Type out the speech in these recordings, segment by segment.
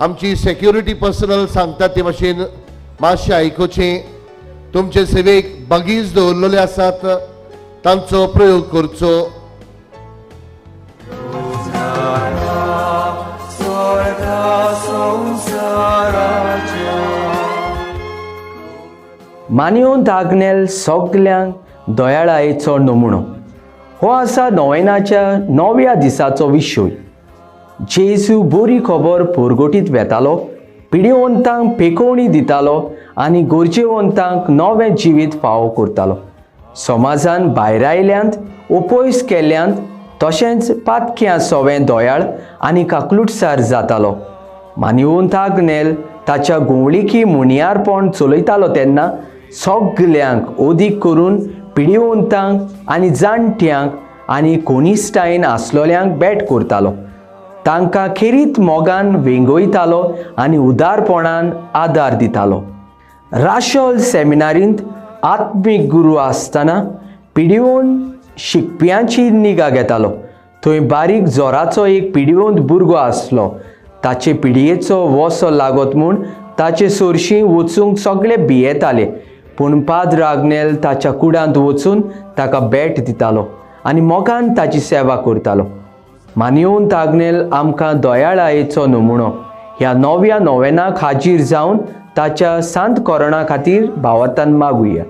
आमची security personal सांगतात ते भाशेन मातशें आयकुचें. तुमचे सेवेक बगीच दवरलेले आसात, तांचो प्रयोग करचो. मानयोन आग्नेल सगल्यांक दयाळायेचो नमुनो हो आसा नोवेनाच्या 9व्या दिसाचो विशय. जेजू बरी खबर पोरगोटीत वेतालो, पिडिवंतांक पेकोवणी दितालो आनी गरजेवंतांक नवें जिवीत फावो करतालो. समाजान भायरायल्यांत, उपयस केल्ल्यांत, तशेंच पातक्यां सोवें दयाळ आनी काकलुटसार जातालो. मानयोन आग्नेल ताच्या गोंवळिकी मुनियारपण चलयतालो तेन्ना सगल्यांक अदीक करून पिडिवंतांक आनी जाणट्यांक आनी कोनिस्टायन आसलोल्यांक भेट करतालो. तांकां खेरीत मोगान वेंगयतालो आनी उदारपणान आदार दितालो. राशोल सेमिनारींत आत्मीक गुरू आसतना पिडिवन शिकप्यांची निगा घेतालो. थंय बारीक जोराचो एक पिडिवंत भुरगो आसलो. ताचे पिडयेचो वसो लागत म्हूण ताचे सरशीं वचूंक सगळे भियेताले, पूण पाद्र आग्नेल ताच्या कुडांत वचून ताका भेट दितालो आनी मोगान ताची सेवा करतालो. मानयोन आग्नेल आमकां दयाळायेचो नमुनो. ह्या 9व्या नोवेनाक हाजीर जावन ताच्या सांत कोरणा खातीर भावार्थान मागुया.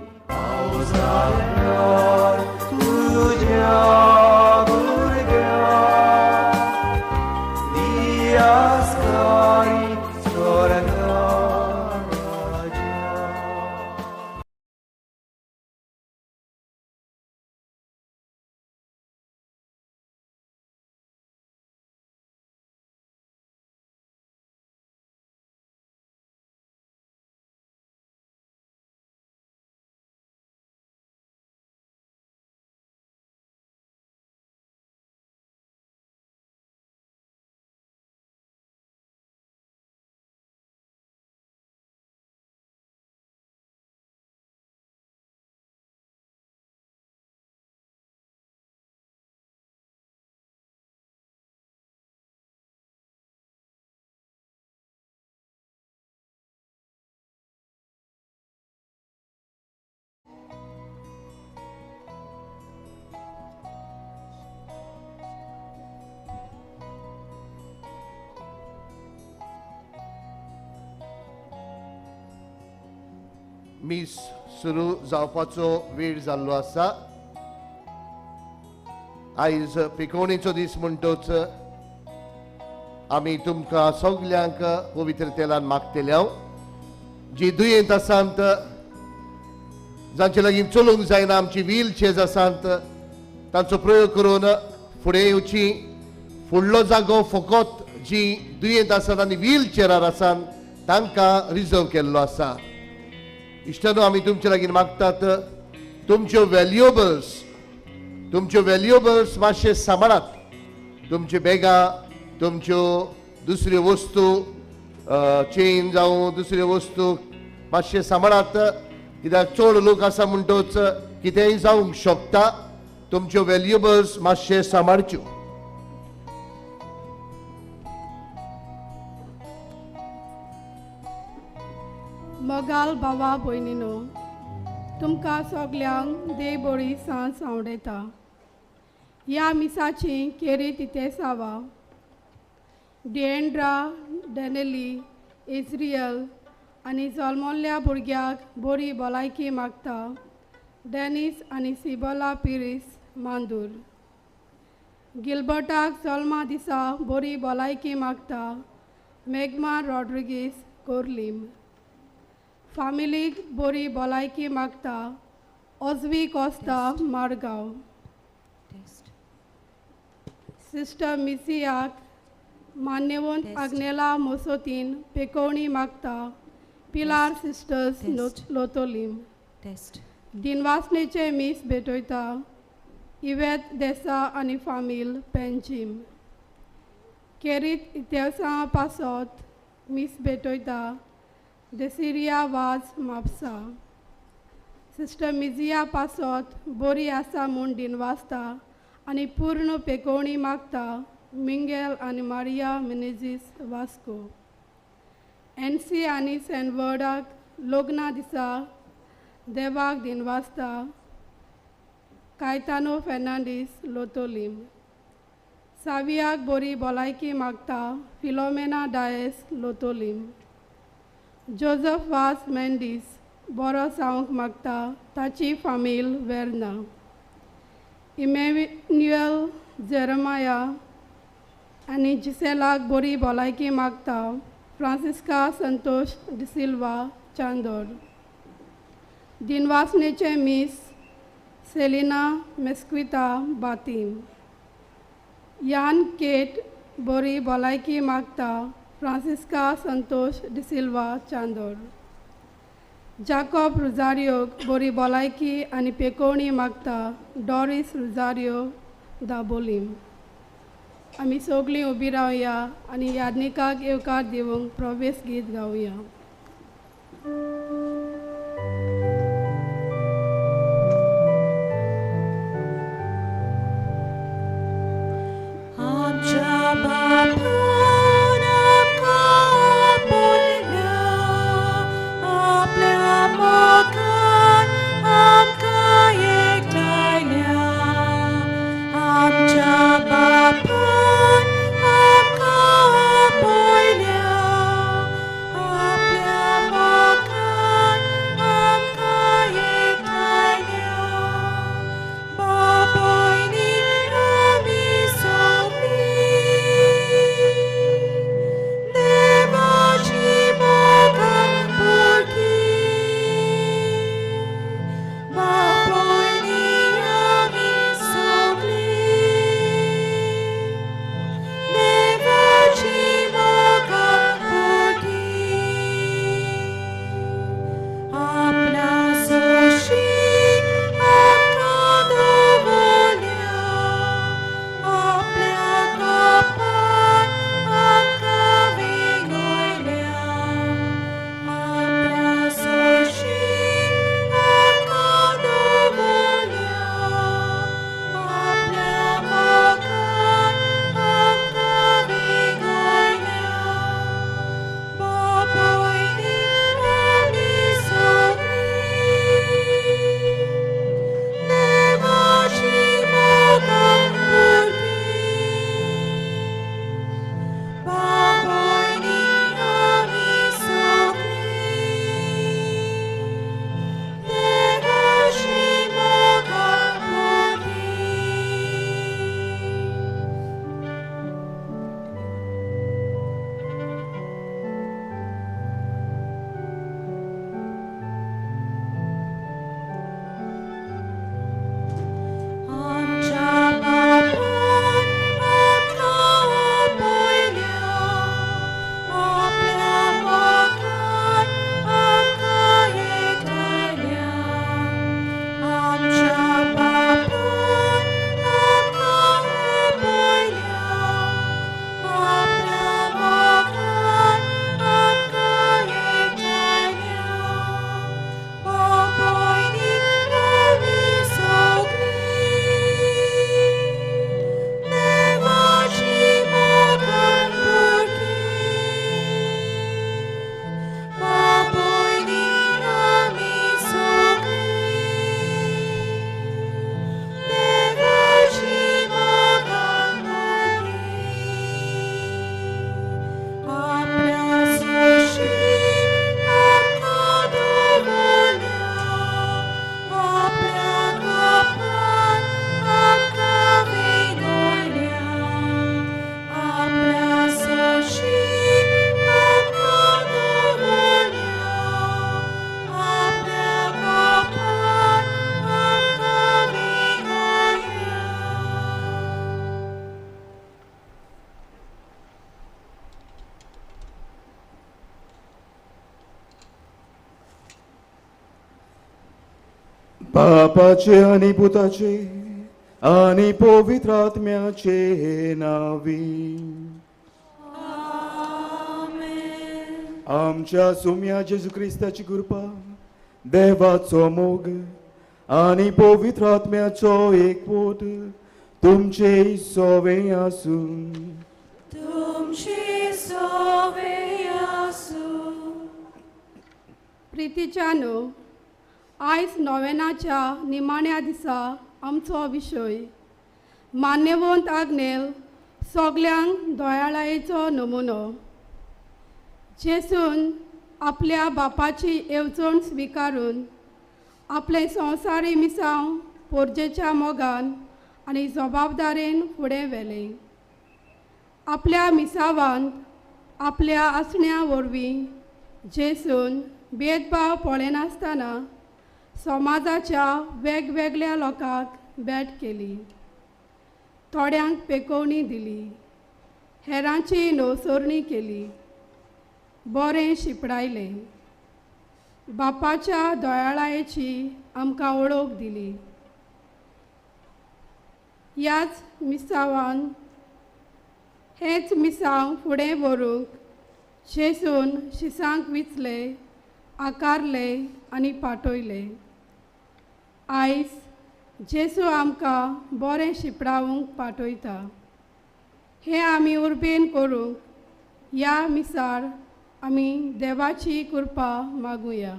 मीस सुरू जावपाचो वेळ जाल्लो आसा. आयज पिकोवणेचो दीस म्हणटोच आमी तुमकां सगल्यांक पवित्र तेलान मागतले. जी दुयेंत आसात, जांचे लागीं चलूंक जायना, आमची व्हील चेयर्स आसात, तांचो प्रयोग करून फुडें येवची. फुडलो जागो फकत जी दुयेंत आसात आनी व्हील चेरार आसात तांकां रिजर्व केल्लो आसा. इश्टानो, आमी तुमचे लागीं मागतात, तुमच्यो व्हॅल्युएबल्स मातशे सांबाळात. तुमच्यो बॅगां, तुमच्यो दुसऱ्यो वस्तू, चेन जावं दुसऱ्यो वस्तू मातशे सांबाळात, कित्याक चड लोक आसा म्हणटोच कितेंय जावंक शकता. तुमच्यो व्हॅल्युएबल्स मातशे सांबाळच्यो. मोगाल बाबा भयणीनो, तुमकां सगल्यांक देव बरी सांज सांवडेता. ह्या मिसाची केरी तितेसावा डिएंड्रा डॅनेली इस्रियल आनी जल्मल्ल्या भुरग्याक बरी भलायकी मागता. डॅनीस आनी सिबोला पिरीस मांदूर. गिलबर्टाक जल्मा दिसा बरी भलायकी मागता. मेगमा रॉड्रिगीस कोर्लीम. फामिलीक बरी भलायकी मागता. ओजवी कोस्ता मारगांव. सिस्टर मिसियाक मान्यवंत आग्नेला मोसोतीन पेकोवणी मागता. पिलार सिस्टर्स लोतोलीम. दिनवासनेचे मीस भेटयता. इवेत देसा आनी फामील पेंजीम. केरीत इतिहासा पासत मीस भेटयता. देसिरिया वाज म्हापसा. सिस्टर मिजिया पासत बरी आसा म्हूण दिनवासता आनी पूर्ण पेकोवणी मागता. मिंगेल आनी मारिया मिनेजीस वास्को. एनसी आनी सेनवर्डाक लग्ना दिसा देवाक दिनवासता कायतानो फेर्नांडीस लोतोलीम। सावियाक बरी भलायकी मागता फिलोमेना डायस लोतोलीम। जोजफ वास मेंडीस बरो जावंक मागता ताची फामील वेर्ना। इमॅन्युएल जेरमाया आनी जिसेलाक बरी भलायकी मागता फ्रांसिस्का संतोष डिसिल्वा चांदोर। दिनवासनेचें मीस सेलिना मेस्क्विता बातीम। यान केट बरी भलायकी मागता फ्रांसिस्का संतोष डिसिल्वा चांदोर। जाकॉब रुजारियोक बरी भलायकी आनी पेकोवणी मागता डॉरीस रुजारियो दाबोलीम। आमी सगळीं उबी रावया आनी यादनिकाक येवकार दिवंक प्रवेश गीत गावया। बापाचे आनी पुताचे आनी पवित्र आत्म्याचे नावी आमच्या सुम्या जेजू क्रिस्ताची कृपा, देवाचो मोग आनी पवित्र आत्म्याचो एकवट तुमचे सोवे आसूं. तुमचे सोवे आसूं. प्रितीच्यानो, आयज नोवेनाच्या निमाण्या दिसा आमचो विशय मान्यवंत आग्नेल सगल्यांक दयाळायेचो नमुनो. जेसून आपल्या बापाची येवजण स्विकारून आपले संवसारी मिसांव पोरजेच्या मोगान आनी जबाबदारेन फुडें व्हेलें. आपल्या मिसावान आपल्या आसण्या वरवीं जेसून भेदभाव पळयनासतना समाजाच्या वेगवेगळ्या लोकांक भेट केली, थोड्यांक पेकोवणी दिली, हेरांची नवसरणी केली, बरें शिपडायलें, बापाच्या दयाळायेची आमकां वळख दिली. ह्याच मिसावान हेंच मिसांव फुडें व्हरूंक जेसून शिसांक विचले, आकारले आनी पाठयले. आयज जेसू आमकां बरें शिपडावंक पाठयता. हें आमी उर्बेन करूंक ह्या मिसार आमी देवाची कृपा मागुया.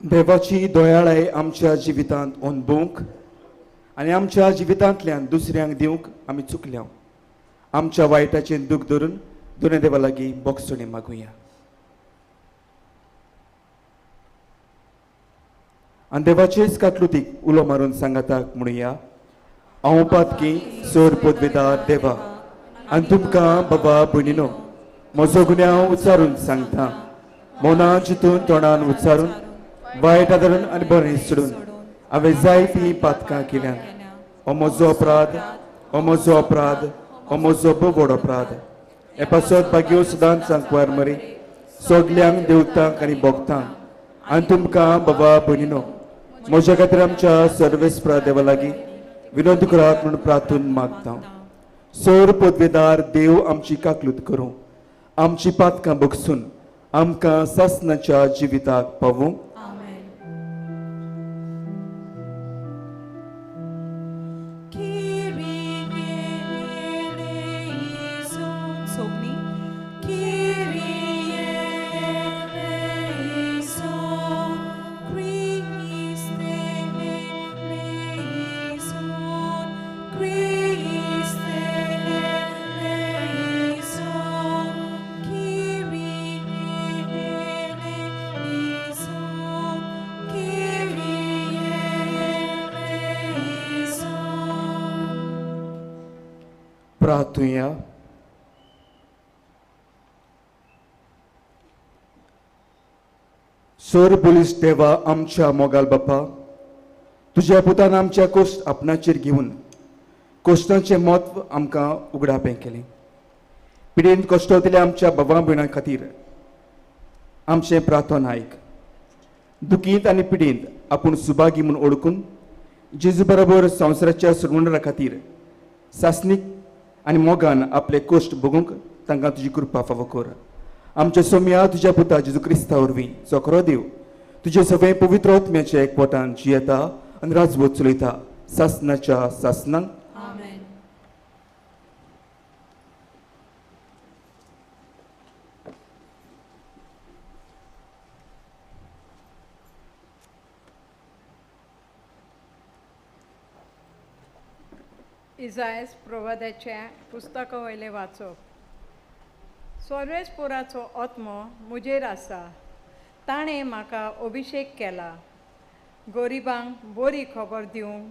देवाची दयाळाय आमच्या जिवितांत अनुभवंक आनी आमच्या जिवितांतल्यान दुसऱ्यांक दिवंक आमी चुकल्या. आमच्या वायटाचें दूख धरून दोनूय देवा लागीं बोगसणी मागुया. आनी देवाचेच कातलुतीक उलो मारून सांगाताक म्हणुया, हांव पातकी सोर पदवेदार देवा आनी तुमकां बाबा भयणीनो म्हजो गुन्यांव उच्चारून सांगता. मनान चिंतून तोंडान उच्चारून वायट आदरून आनी बरें सोडून हांवें जायतीं पातकां केल्यान. हो म्हजो अपराध, हो म्हजो अपराध, हो म्हजो भोव व्हड अपराध. हे पासत भाग्यो सदांच सांकवार मरी सगल्यांक देवतांक आनी भोगतांक आनी तुमकां बाबा भयणीनो म्हज्या खातीर आमच्या सर्वेस्परा देवा लागीं विनंती करात म्हूण प्रार्थून मागता. सोर पदवेदार देव आमची काकलूत करूं, आमची पातकां बगसून आमकां सासनाच्या जिविताक पावूं. प्रार्थुया. सोर पोलीस देवा आमच्या मोगाल बापा, तुज्या पुतान आमच्या कोश्ट आपणाचेर घेवन कोश्टांचें म्हत्व आमकां उगडापें केलें. पिडेन कश्टवतल्या आमच्या बाबा भयणां खातीर आमचें प्रार्थना आयक. दुखींत आनी पिडेंत आपूण सुभागी म्हूण ओळखून जेजू बरोबर संवसाराच्या सोडवणा खातीर सासणीक आनी मोगान आपले कोश्ट भोगूंक तांकां तुजी कृपा फावो कर. आमच्या सोम्या तुज्या पुता जेजू क्रिस्ता वरवीं जो खरो देव तुजे सगळे पवित्र आत्म्याच्या एकवटान जियेता आनी राजवट चलयता सासनाच्या सासनाक. इजायस प्रवादाच्या पुस्तका वयलें वाचप. सर्वेस्पोराचो आत्मो म्हजेर आसा, ताणें म्हाका अभिशेक केला गरिबांक बरी खबर दिवंक,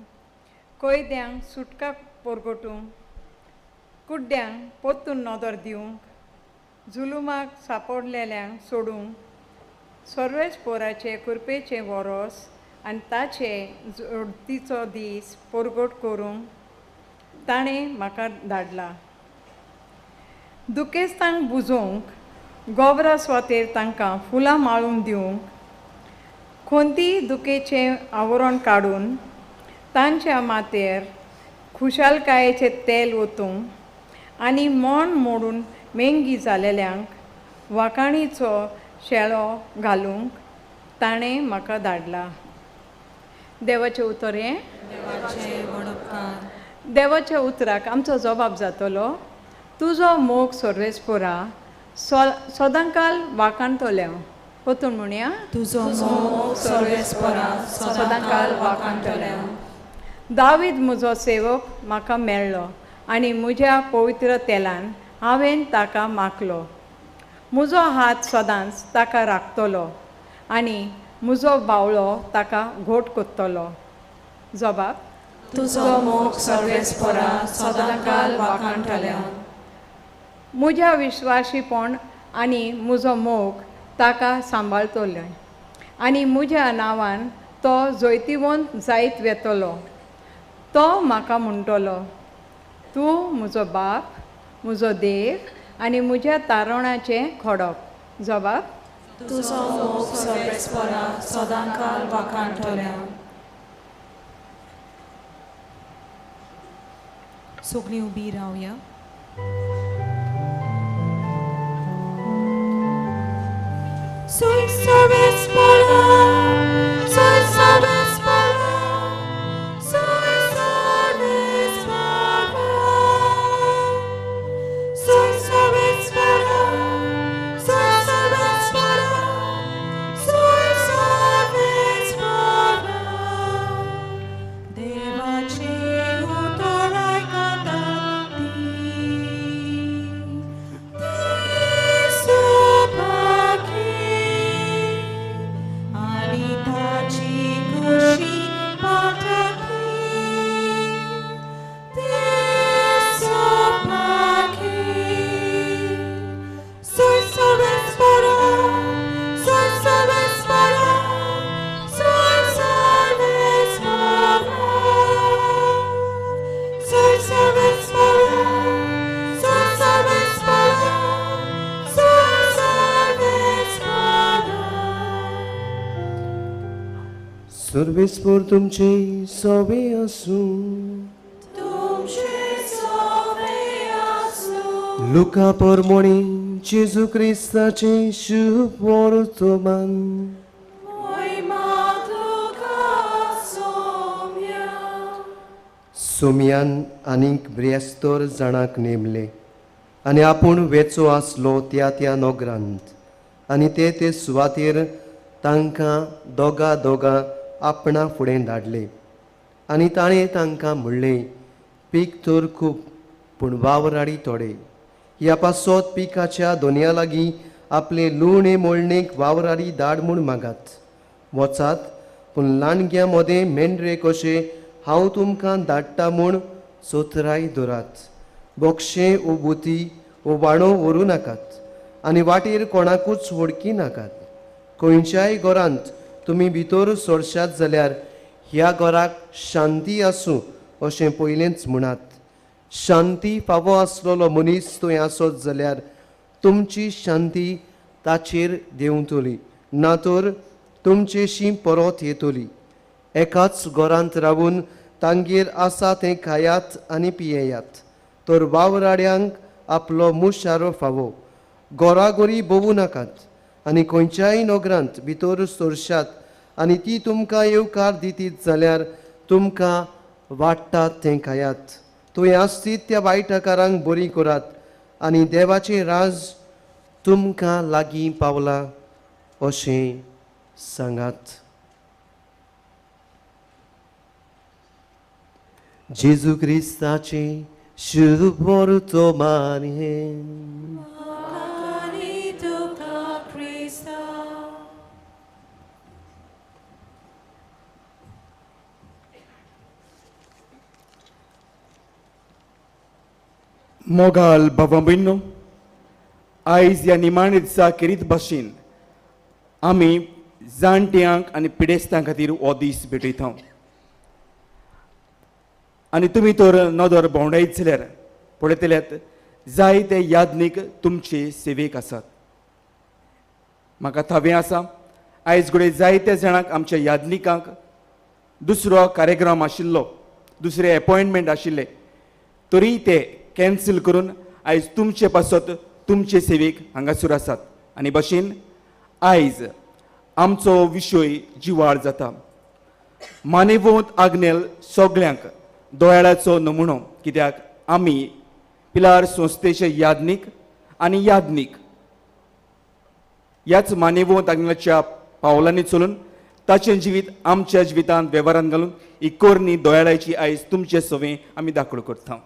कैद्यांक सुटका परगटूंक, कुड्ड्यांक परतून नदर दिवंक, जुलुमाक सापडलेल्यांक सोडूंक, सर्वेस्पोराचे कृपेचें वरोस आनी ताचे जोडतीचो दीस परगट करूंक ताणें म्हाका धाडला. दुखेस्तांक बुजोवंक, गोबरा स्वातेर तांकां फुलां माळून दिवंक, खोंती दुखेचें आवरण काडून तांच्या माथ्यार खुशालकायेचें तेल ओतूंक आनी मन मोडून मेंगी जालेल्यांक वाकाणीचो शेळो घालूंक ताणें म्हाका धाडला. देवाचें उतर हें. देवाच्या उतराक आमचो जबाब जातलो, तुजो मोग सर्वेस्पोरा सदांकाल वाखाणतलें. पोतून म्हणया, तुजो मोग सर्वेस्परा सदांकाल वाखाणतलें. दावीद म्हजो सेवक म्हाका मेळ्ळो आनी म्हज्या पवित्र तेलान हांवें ताका माखलो. म्हजो हात सदांच ताका राखतलो आनी म्हजो बावळो ताका घोट कोत्तलो. जबाब, तुजो मोग सर्वेस्परा सदांकाल वाखाणतलें. म्हज्या विश्वासीपण आनी म्हजो मोग ताका सांबाळतलो आनी म्हज्या नांवान तो जैतिवंत जायत वेतलो. तो म्हाका म्हणटलो, तूं म्हजो बाप, म्हजो देव आनी म्हज्या तारणाचें खडप. जबाब, तुजो मोग सर्वेस्परा सदांकाल वाखाणतलें. सगळीं उबी रावया. Soy सर्वेस्परा, soy सर्वेस्परा, soy सर्वेस्परा, soy सर्वेस्परा, soy सर्वेस्परा, soy सर्वेस्परा. देवाचे उतर आयकता ती, ती सुभागी आनी ताची खुशी पाठकी, ती Subhagi. Soy सर्वेस्परा, soy सर्वेस्परा, soy सर्वेस्परा, soy सर्वेस्परा, soy सर्वेस्परा, soy सर्वेस्परा. सर्वेस्पर तुमचे सोबे आसूं. तुमचे सोबे आसूं. लुका परमणी जेजू क्रिस्ताचे शुभ वर्तमान. मोहिमा तुका सोम्या. सोमयान आनीक ब्रेस्तर जाणांक नेमले आनी आपूण वेचो आसलो त्या त्या नगरांत आनी ते ते सुवातेर तांकां दोगा दोगां आपणा फुडें धाडले. आनी ताणें तांकां म्हणलें, पीक तर खूब पूण वावराडी थोडे. ह्या पासत पिकाच्या दोनया लागीं आपले लुवणे मोळणेक वावराडी धाड म्हूण मागात. वचात, पूण लांडग्यां मदें मेंढरे कशे हांव तुमकां धाडटा म्हूण चतराय दवरात. बोक्षें ओ बुती ओ बाणो व्हरूं नाकात आनी वाटेर कोणाकूच वळखी नाकात. खंयच्याय घरांत तुमी भितर सरशात जाल्यार ह्या घराक शांती आसूं अशें पयलेंच म्हणात. शांती फावो आसलेलो मनीस थंय आसत जाल्यार तुमची शांती ताचेर देंवतली, ना तर तुमचेशी परत येतली. एकाच घरांत रावून तांगेर आसा तें खायात आनी पियेयात, तर वावराड्यांक आपलो मुशारो फावो. घराघरी भोवूं नाकात आनी खंयच्याय नगरांत भितर सरशात आनी ती तुमकां येवकार दितीत जाल्यार तुमकां वाडटात तें खायात. थंय आसतीत त्या वायटकारांक बरी करात आनी देवाचें राज तुमकां लागीं पावलां अशें सांगात. जेजू क्रिस्ताचें शुभ वर्तमान हें. आनी तुका क्रिस्ता. मोगाल बाबा भयणो, आयज ह्या निमाणे दिसा खेरीत भाशेन आमी जाणट्यांक आनी पिडेस्तां खातीर हो दीस भेटयता. आनी तुमी तर नदर भोंवडायत जाल्यार पळयतल्यात जायते यादनीक तुमचे सेवेक आसात. म्हाका थावें आसा आयज घडये जायत्या जाणांक आमच्या यादनिकांक दुसरो कार्यक्रम आशिल्लो, दुसरे एपॉयंटमेंट आशिल्ले, तरी ते कॅन्सल करून आयज तुमचे पासत तुमचे सेवेक हांगासर आसात. आनी भशेन आयज आमचो विशय जिवाळ जाता मानेवंत आग्नेल सगळ्यांक दोयाळाचो नमुनो, कित्याक आमी पिलार संस्थेचे यादनीक आनी यादनीक ह्याच मानेवंत आग्नेलाच्या पावलांनी चलून ताचें जिवीत आमच्या जिवितांत वेव्हारान घालून ही कोरणी दोयाळाची आयज तुमचे सवें आमी दाखल करता.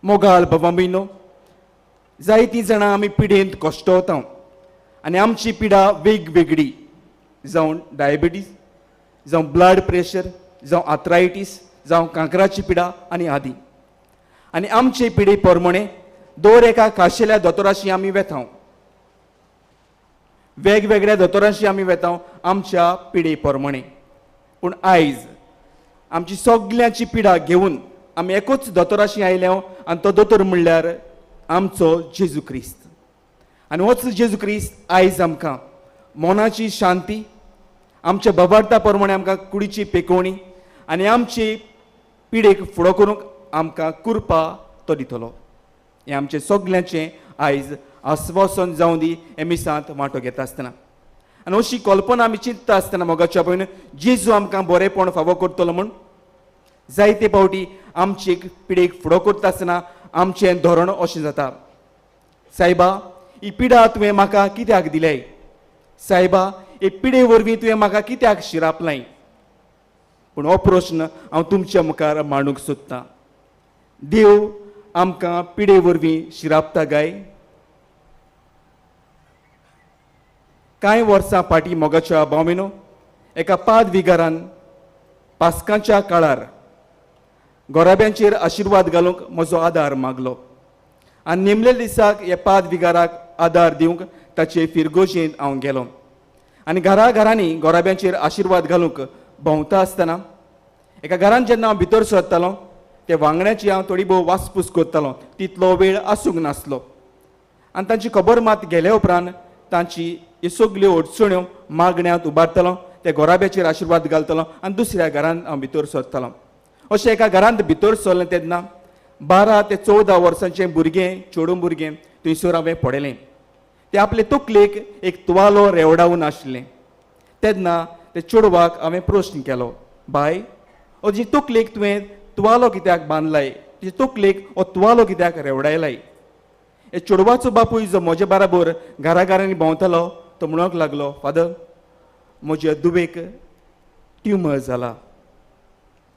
मोगाल बाबा भयणो, जायतीं जाणां आमी पिडेंत कश्टवता आनी आमची पिडा वेगवेगळी, जावं डायबिटीज, जावं ब्लड प्रेशर, जावं आथरायटीस, जावं कांक्राची पिडा आनी आदी. आनी आमचे पिडे प्रमाणे दर एका खाशेल्या दोतोराशी आमी वेता, वेगवेगळ्या दोतोरांशी आमी वेता आमच्या पिडे प्रमाणे. पूण आयज आमची सगल्यांची पिडा घेवन आमी एकूच दोतोराशी आयल्या आनी तो दोतोर म्हणल्यार आमचो जेजू क्रिस्त. आनी होच जेजू क्रिस्त आयज आमकां मनाची शांती, आमच्या बबार्था प्रमाणे आमकां कुडीची पेकोवणी आनी आमची पिडेक फुडो करूंक आमकां कृपा तो दितलो. हें आमचें सगल्यांचें आयज आस्वासन जावं दी हे मिसांत वांटो घेता आसतना. आनी अशी कल्पना आमी चिंतता आसतना मोगाच्या भयण, जेजू आमकां बरेंपण फावो करतलो म्हूण जायते फावटी आमची पिडेक फुडो करता आसतना आमचें धोरण अशें जाता, सायबा ही पिडा तुवें म्हाका कित्याक दिल्याय, सायबा हे पिडे वरवीं तुवें म्हाका कित्याक शिरापलाय. पूण हो प्रस्न हांव तुमच्या मुखार मांडूंक सोदतां, देव आमकां पिडे वरवीं शिरापता काय? कांय वर्सां फाटीं मोगाच्या भावमिनो एका पाद विगारान पास्कांच्या काळार गोराब्यांचेर आशिर्वाद घालूंक म्हजो आदार मागलो आनी नेमले दिसाक ह्या पाद विगाराक आदार दिवंक ताचे फिरगोजेंत हांव गेलो आनी घरा घरांनी गोराब्यांचेर आशिर्वाद घालूंक भोंवता आसतना एका घरान जेन्ना हांव भितर सरतालो ते वांगड्याची हांव थोडी भोव वासपूस करतालो, तितलो वेळ आसूंक नासलो. आनी तांची खबर मात गेल्या उपरांत तांची ह्यो सगल्यो अडचण्यो मागण्यांत उबारतालो, त्या गोराब्याचेर आशिर्वाद घालतालो आनी दुसऱ्या घरांत हांव भितर सरतालो. अशें एका घरांत भितर सरलें तेन्ना 12 ते 14 वर्सांचें भुरगें, चेडूं भुरगें थंयसर हांवें पळयलें. तें आपले तकलेक एक तुवालो रेवडावन आशिल्लें. तेन्ना ते चेडवाक हांवें प्रस्न केलो, बाय हो जी तकलेक तुवें तुवालो कित्याक बांदलाय, तुजे तकलेक हो तुवालो कित्याक रेवडायलाय? हे चेडवाचो बापूय जो म्हजे बराबर घरा घरांनी भोंवतालो तो म्हणूंक लागलो, फादर म्हज्या दुबेक ट्युमर जाला.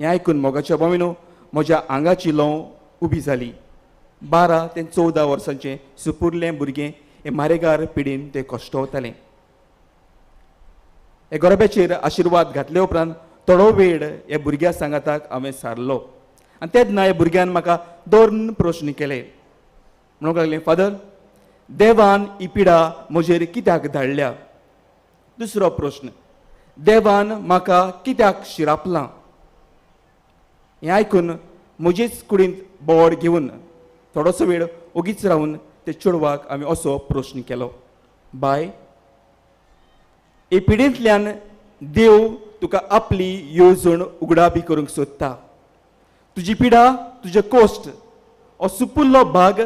हें आयकून मोगाच्या भाविनो म्हज्या आंगाची ल्हंव उबी जाली. 12 ते 14 वर्सांचें सुपुरलें भुरगें हे मारेगार पिडीन तें कश्टवतालें. हे गोरब्याचेर आशिर्वाद घातले उपरांत थोडो वेळ ह्या भुरग्या सांगाताक हांवें सारलो आनी तेन्ना ह्या भुरग्यान म्हाका 2 प्रस्न केले. म्हणूंक लागलें, फादर देवान ही पिडा म्हजेर कित्याक धाडल्या? दुसरो प्रस्न, देवान म्हाका कित्याक शिरापलां? हें आयकून म्हजेच कुडींत बोड घेवन थोडोसो वेळ ओगीच रावन ते चेडवाक हांवें असो प्रस्न केलो, बाय हे पिडेंतल्यान देव तुका आपली येवजण उगडाबी करूंक सोदता. तुजी पिडा, तुजे कोश्ट हो सुपुल्लो भाग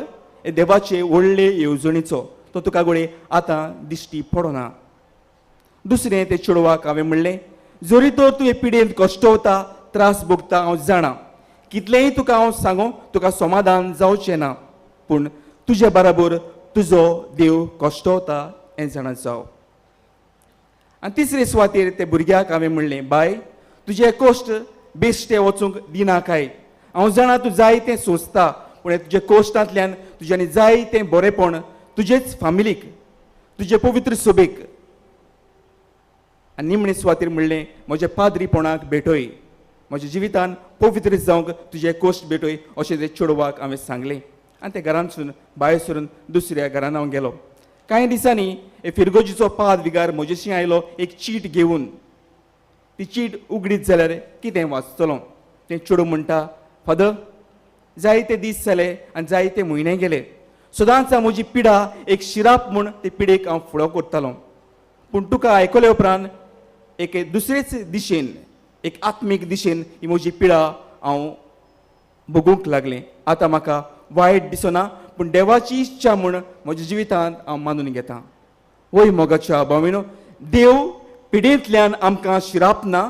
हे देवाचे व्हडले येवजणेचो, तो तुका गोळे आतां दिश्टी पडना. दुसरें ते चेडवाक हांवें म्हणलें, जरी तर तूं हे पिडेंत कश्टवता, त्रास भोगता, हांव जाणा, कितलेंय तुका हांव सांगू तुका समाधान जावचें ना, पूण तुजे बराबर तुजो देव कश्टवता हें जाणा जाव. आनी तिसरे सुवातेर ते भुरग्याक हांवें म्हणलें, बाय तुजे कोश्ट बेश्टे वचूंक दिना काय? हांव जाणा तूं जाय तें सोंसता, पूण तुज्या कोश्टांतल्यान तुज्यानी जाय तें बरेंपण तुजेच फामिलीक, तुजे पवित्र सोबेक. आनी निमणे सुवातेर म्हणलें, म्हज्या पाद्रीपणाक भेटय, म्हज्या जिवितान पवित्र जावंक तुजे कोश्ट भेटय, अशें ते चेडवाक हांवें सांगलें. आनी ते घरांतसून भायर सरून दुसऱ्या घरान हांव गेलो. कांय दिसांनी हे फिरगोजीचो पाद विगार म्हजेशी आयलो एक चीट घेवन. ती चीट उगडीत जाल्यार कितें वाचतलो? तें चेडूं म्हणटा, फादर जायते दीस जाले आनी जायते म्हयने गेले, सदांच हांव म्हजी पिडा एक शिराप म्हूण ते पिडेक हांव फुडो करतालो, पूण तुका आयकले उपरांत एके दुसरेच दिशेन, एक आत्मीक दिशेन ही म्हजी पिडा हांव भोगूंक लागलें. आतां म्हाका वायट दिसना, पूण देवाची इच्छा म्हूण म्हज्या जिवितांत हांव मानून घेता. वय मोगाच्या भाविनो, देव पिडेंतल्यान आमकां शिरापना,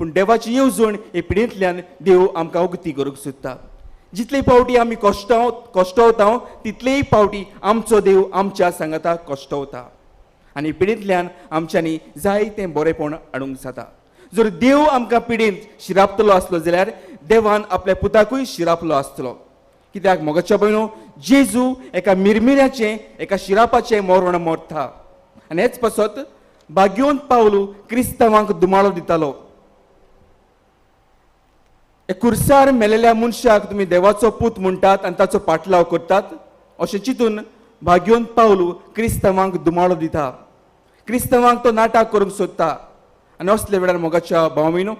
पूण देवाची येवजण हे पिडेंतल्यान देव आमकां उगती करूंक सोदता. जितले पावटी आमी कश्टवता तितलेय पावटी आमचो देव आमच्या सांगाता कश्टवता आनी पिडेंतल्यान आमच्यांनी जायतें बरेंपण हाडूंक जाता. जर देव आमकां पिडेंत शिरापतलो आसलो जाल्यार देवान आपल्या पुताकूय शिरापलो आसतलो. कित्याक मोगाच्या भयणो, जेजू एका मिरमिऱ्याचें एका शिरापाचें मरण मरता आनी हेच पासत भाग्योन पावलू क्रिस्तांवांक दुमाळो दितालो. कुर्सार मेलेल्या मनशाक तुमी देवाचो पूत म्हणटात आनी ताचो पाटलाव करतात अशें चिंतून भाग्योन पावलू क्रिस्तांवांक दुमाळो दिता. क्रिस्तांवांक तो नाटक करूंक सोदता आनी असल्या वेळार मोगाच्या भाव-भयणो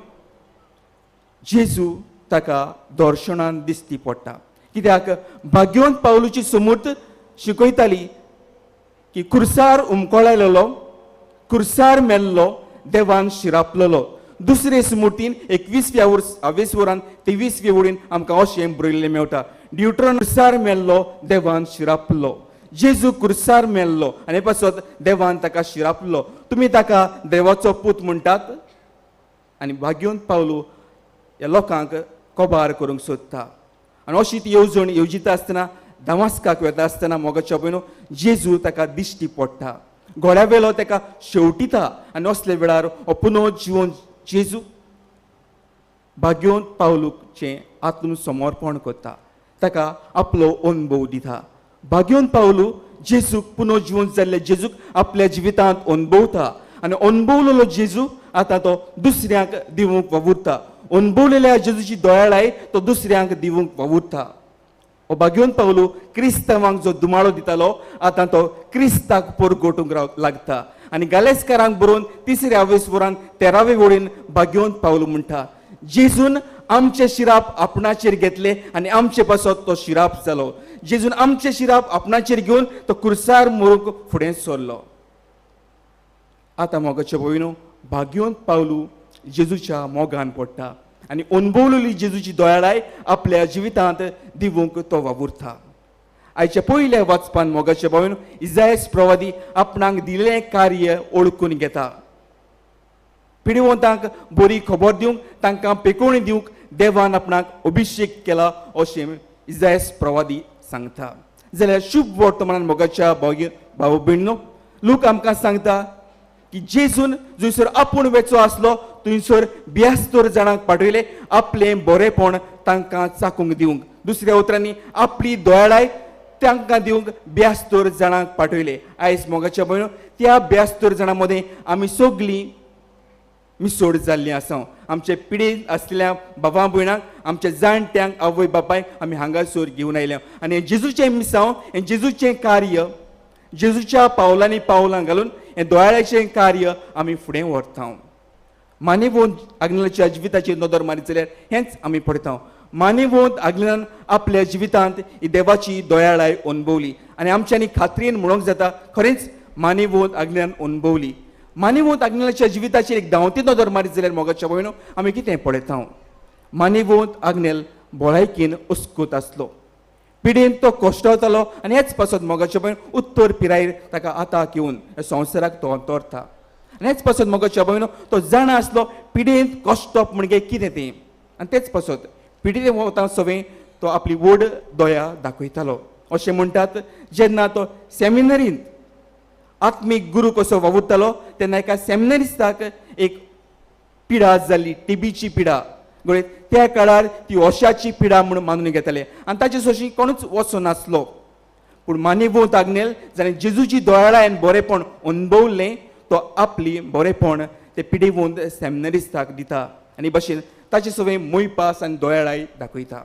जेजू ताका दर्शनान दिसती पडटा. कित्याक भाग्योन पावलूची समूर्त शिकयताली की कुर्सार उमकोळायलेलो, कुर्सार मेल्लो देवान शिरापलेलो. दुसरे स्मूर्तीन 21व्या वर्स वरान 23व्या वडीन आमकां अशें बरयल्लें मेळटा, ड्युट्रॉन कुर्सार मेल्लो देवान शिरापलो. जेजू कुर्सार मेल्लो आनी पासत देवान ताका शिरापलो. तुमी ताका देवाचो पूत म्हणटात आनी भाग्योन पावलू ह्या लोकांक कबार करूंक सोदता. आनी अशी ती येवजण येवजिता आसतना दमास्काक वता आसतना मोगाच्या भयणो जेजू ताका दिश्टी पडटा, घोड्या वेलो ताका शेवटिता आनी असल्या वेळार हो पुनो जिवन जेजू भाग्योन पावलूचें आत्मसमर्पण करता, ताका आपलो अनुभव दिता. भाग्योन पावलू जेजूक पुनो जिवन जाल्ले जेजूक आपल्या जिवितांत अनुभवता आनी अनुभवलेलो जेजू आतां तो दुसऱ्यांक दिवंक वावुरता. अनुभवलेल्या जेजूची दयाळाय तो दुसऱ्यांक दिवंक वावुरता. हो भाग्योन पावलू क्रिस्तांवांक जो दुमाळो दितालो आतां तो क्रिस्ताक परगोटूंक लागता आनी गालेस्कारांक बरोवन 3ऱ्या वेसवरान 13वे वळीन भाग्योन पावलू म्हणटा, जेजून आमचे शिराप आपणाचेर घेतले आनी आमचे पासत तो शिराप जालो. जेजून आमचे शिराप आपणाचेर घेवन तो कुर्सार मरूंक फुडें सरलो. आतां मोगाचे भयणो, भाग्योन पावलू जेजूच्या मोगान पडटा आनी अनुभवलेली जेजूची दयाळाय आपल्या जिवितांत दिवंक तो वावुरता. आयच्या पयल्या वाचपान मोगाचे भयणो इजायस प्रवादी आपणाक दिल्लें कार्य ओळखून घेता. पिडिवंतांक बरी खबर दिवंक, तांकां पेकोवणी दिवंक देवान आपणाक अभिशेक केला अशें इजायस प्रवादी सांगता. जाल्यार शुभ वर्तमानान मोगाच्या भाव भयणो लोक आमकां सांगता की जेजून जंयसर आपूण वेचो आसलो थंयसर 72 जाणांक पाठयले आपलें बरेंपण तांकां चाकूंक दिवंक. दुसऱ्या उतरांनी आपली दयाळाय तांकां दिवंक 72 जाणांक पाठयले. आयज मोगाच्या भयणो त्या 72 जाणां मदें आमी सगळीं मिसोड जाल्लीं आसा. आमचे पिडेन आसलेल्या बाबा भयणांक, आमच्या जाणट्यांक, आवय बापायक आमी हांगासर घेवन आयल्या आनी हें जेजूचें मिसांव, हें जेजूचें कार्य, जेजूच्या पावलांनी पावलां घालून हें दोळ्याचें कार्य आमी फुडें व्हरता. मानेवंत आग्नेलाच्या जिविताचेर नदर मारीत जाल्यार हेंच आमी पळयता. मानेवंत आग्नेलान आपल्या जिवितांत ही देवाची दयाळाय अनुभवली आनी आमच्यांनी खात्रीन म्हणूंक जाता खरेंच मानेवंत आग्नेलान अनुभवली. मानेवंत आग्नेलाच्या जिविताचेर एक धांवती नदर मारीत जाल्यार मोगाच्या भयणो आमी कितें पळयता. मानेवंत आग्नेल भलायकेन अस्कूत आसलो, पिडेन तो कश्टवतालो आनी हेच पासत मोगाच्या भयण उत्तर पिरायेर ताका आताक येवन संवसाराक तो अंतरता. आनी हेच पासत मोगाच्या भयणो तो जाणा आसलो पिडेंत कश्टप म्हणजे कितें तें आनी तेच पासत पिडेन वता सवें तो आपली व्हड दया दाखयतालो. अशें म्हणटात जेन्ना तो सेमिनरींत आत्मीक गुरू कसो वावुरतालो तेन्ना एका सेमिनरिस्ताक एक पिडा जाल्ली, टिबीची पिडा. गळयत त्या काळार ती ओशाची पिडा म्हणून मानून घेताले आनी ताचे सोशी कोणूच वचनासलो. पूण मानेवंत आग्नेल जाणें जेजूची दयाळायन बरेंपण अनुभवलें तो आपली बरेंपण ते पिडेवंत सेमिनरिस्ताक दिता आनी भशेन ताचे सवें मोयपास आनी दयाळाय दाखयता.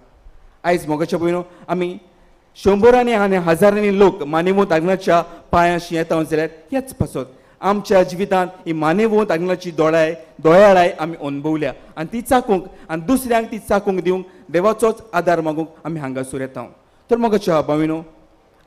आयज मोगाच्या भयणो आमी शंबरांनी आनी हजारांनी लोक मानेवंत आग्नेलाच्या पांयांशी येता जाल्यार ह्याच पासत आमच्या जिवितांत ही मानेवंत आग्नेलाची दयाळाय आमी अनुभवल्या आनी ती चाकूंक आनी दुसऱ्यांक ती चाकूंक दिवंक देवाचोच आदार मागूंक आमी हांगासर येता. तर मोगाच्या भाविनो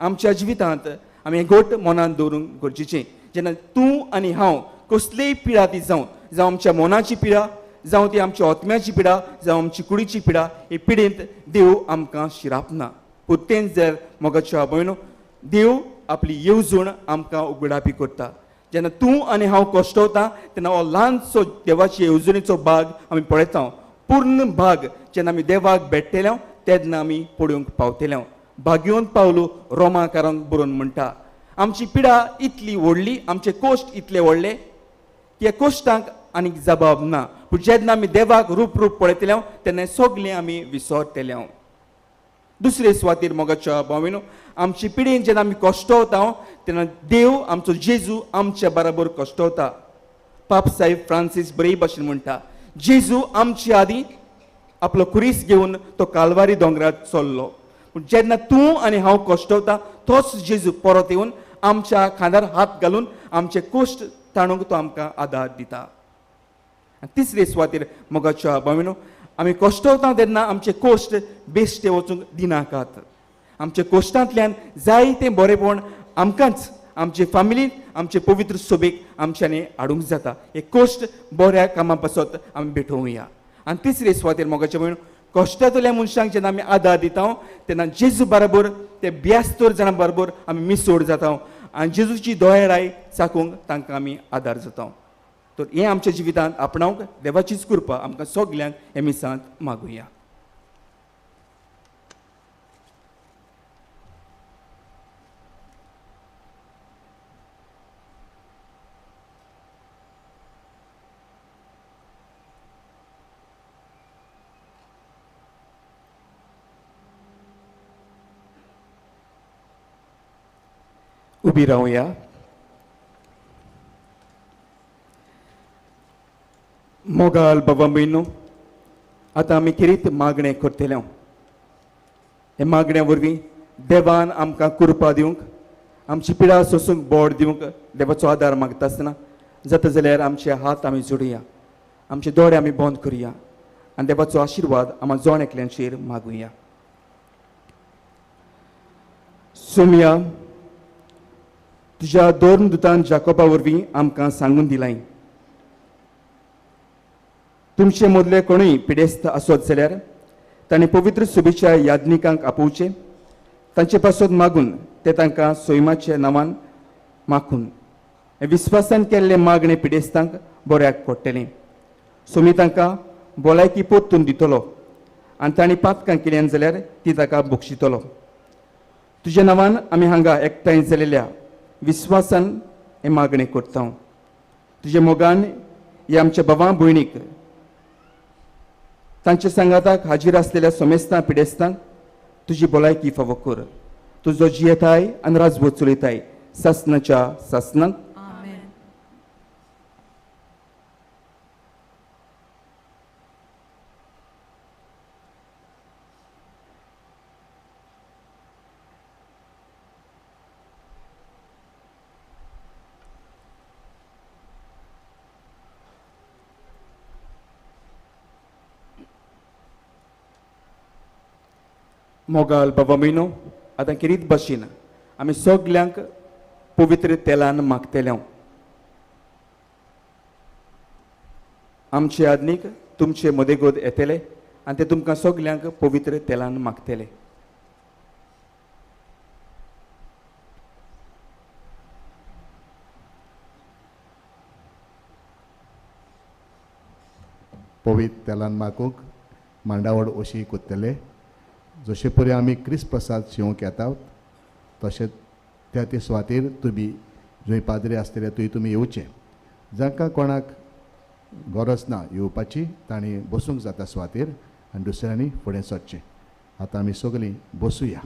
आमच्या जिवितांत आमी हें घट मनांत दवरूंक गरजेचें. जेन्ना तूं आनी हांव कसलीय पिडा ती जावं, जावं आमच्या मनाची पिडा, जावं ती आमच्या आत्म्याची पिडा, जावं आमची कुडीची पिडा, हे पिडेंत देव आमकां शिरापना. पूण तेंच जर मोगाच्या भयणो देव आपली येवजण आमकां उगडापी करता. जेन्ना तूं आनी हांव कश्टवता तेन्ना हो ल्हानसो देवाची येवजणेचो भाग आमी पळयता. पूर्ण भाग जेन्ना आमी देवाक भेटलेले तेन्ना आमी पळोवंक पावतले. भाग्योन पावलो रोमाकारांक बरोवन म्हणटा, आमची पिडा इतली व्हडली, आमचे कोश्ट इतले व्हडले की ह्या कोश्टांक आनीक जबाब ना. पूण जेन्ना आमी देवाक रूप रूप पळयतले तेन्ना सगळें आमी विसरतले. दुसरे सुवातेर मोगाच्या भावांनो, आमची पिडेन जेन्ना आमी कश्टवता तेन्ना देव आमचो जेजू आमच्या बराबर कश्टवता. पाप साहेब फ्रांसीस बरे भाशेन म्हणटा, जेजू आमचे आदी आपलो खुरीस घेवन तो कालवारी दोंगरार चल्लो, पूण जेन्ना तूं आनी हांव कश्टवता तोच जेजू परत येवन आमच्या खांदार हात घालून आमचे कोश्ट ताणूंक तो आमकां आदार दिता. आनी तिसरे सुवातेर मोगाच्या भावांनो, आमी कश्टवता तेन्ना आमचे कोश्ट बेश्टे वचूंक दिनाकात. आमच्या कोश्टांतल्यान जायतें बरेपण आमकांच, आमचे फामिलीक, आमचे पवित्र सोबेक आमच्यांनी हाडूंक जाता. हे कोश्ट बऱ्या कामां पासत आमी भेटोवया. आनी तिसरे सुवातेर मोगाच्या भयण, कश्टांतल्या मनशांक जेन्ना आमी आदार दिता तेन्ना जेजू बरोबर ते 72 जाणां बरोबर आमी मिसोड जाता आनी जेजूची दयाळाय चाकूंक तांकां आमी आदार जाता. तर हें आमच्या जिवितांत आपणावंक देवाचीच कृपा आमकां सगल्यांक हे मिसांत मागुया. उबी रावया. मोगाल बाबा भयणो, आतां आमी खेरीत मागणें करतले. हे मागण्या वरवीं देवान आमकां कृपा दिवंक, आमची पिडा सोसूंक बोड दिवंक देवाचो आदार मागता आसतना जाता जाल्यार आमचे हात आमी जोडुया, आमचे दोळे आमी बंद करुया आनी देवाचो आशिर्वाद आमकां जण एकल्यांचेर मागुया. सोमया, तुज्या दोन दुतान जाकोबा वरवीं आमकां सांगून दिलाय, तुमचे मदले कोणूय पिडेस्त आसत जाल्यार ताणें पवित्र सुबेच्या याज्ञिकांक आपोवचें, तांचे पासत मागून ते तांकां सोयमाच्या नांवान माखून विस्वासान केल्ले मागणे पिडेस्तांक बऱ्याक पडटलें. सोमी तांकां भलायकी परतून दितलो आनी तांणी पातकां केल्यान जाल्यार ती ताका बक्षितलो. तुज्या नांवान आमी हांगा एकठांय जालेल्या विस्वासान हें मागणें करता. तुज्या मोगान हे आमच्या बाबा भयणीक, तांच्या सांगाताक हाजीर आसलेल्या समेस्तां पिडेस्तांक तुजी भलायकी फावो कर. तुजो जियेताय आनी राजवट चलयताय सासनाच्या सासनाक. मोगाल बाबा म्हयनो, आतां खेरीत भाशेन आमी सगल्यांक पवित्र तेलान मागतले. आमचे आदनीक तुमचे मदेगोद येतले आनी ते तुमकां सगल्यांक पवित्र तेलान मागतले. पवित्र तेलान मागूंक मांडावळ अशी कोत्तले, जशे परी आमी क्रिस्त प्रसाद शिवंक येता तशें त्या ते सुवातेर तुमी जंय पाद्री आसतले थंय तुमी येवचें. जांकां कोणाक गरज ना येवपाची तांणी बसूंक जाता सुवातेर आनी दुसऱ्यांनी फुडें सरचें. आतां आमी सगळीं बसुया.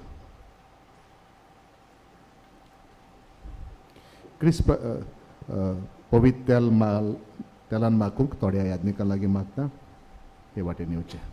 क्रिस्त पवित्र तेल माल तेलान मागूंक थोड्या याज्ञिकां लागीं मागता, हे वाटेन येवचें.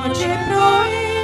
Moje proiz.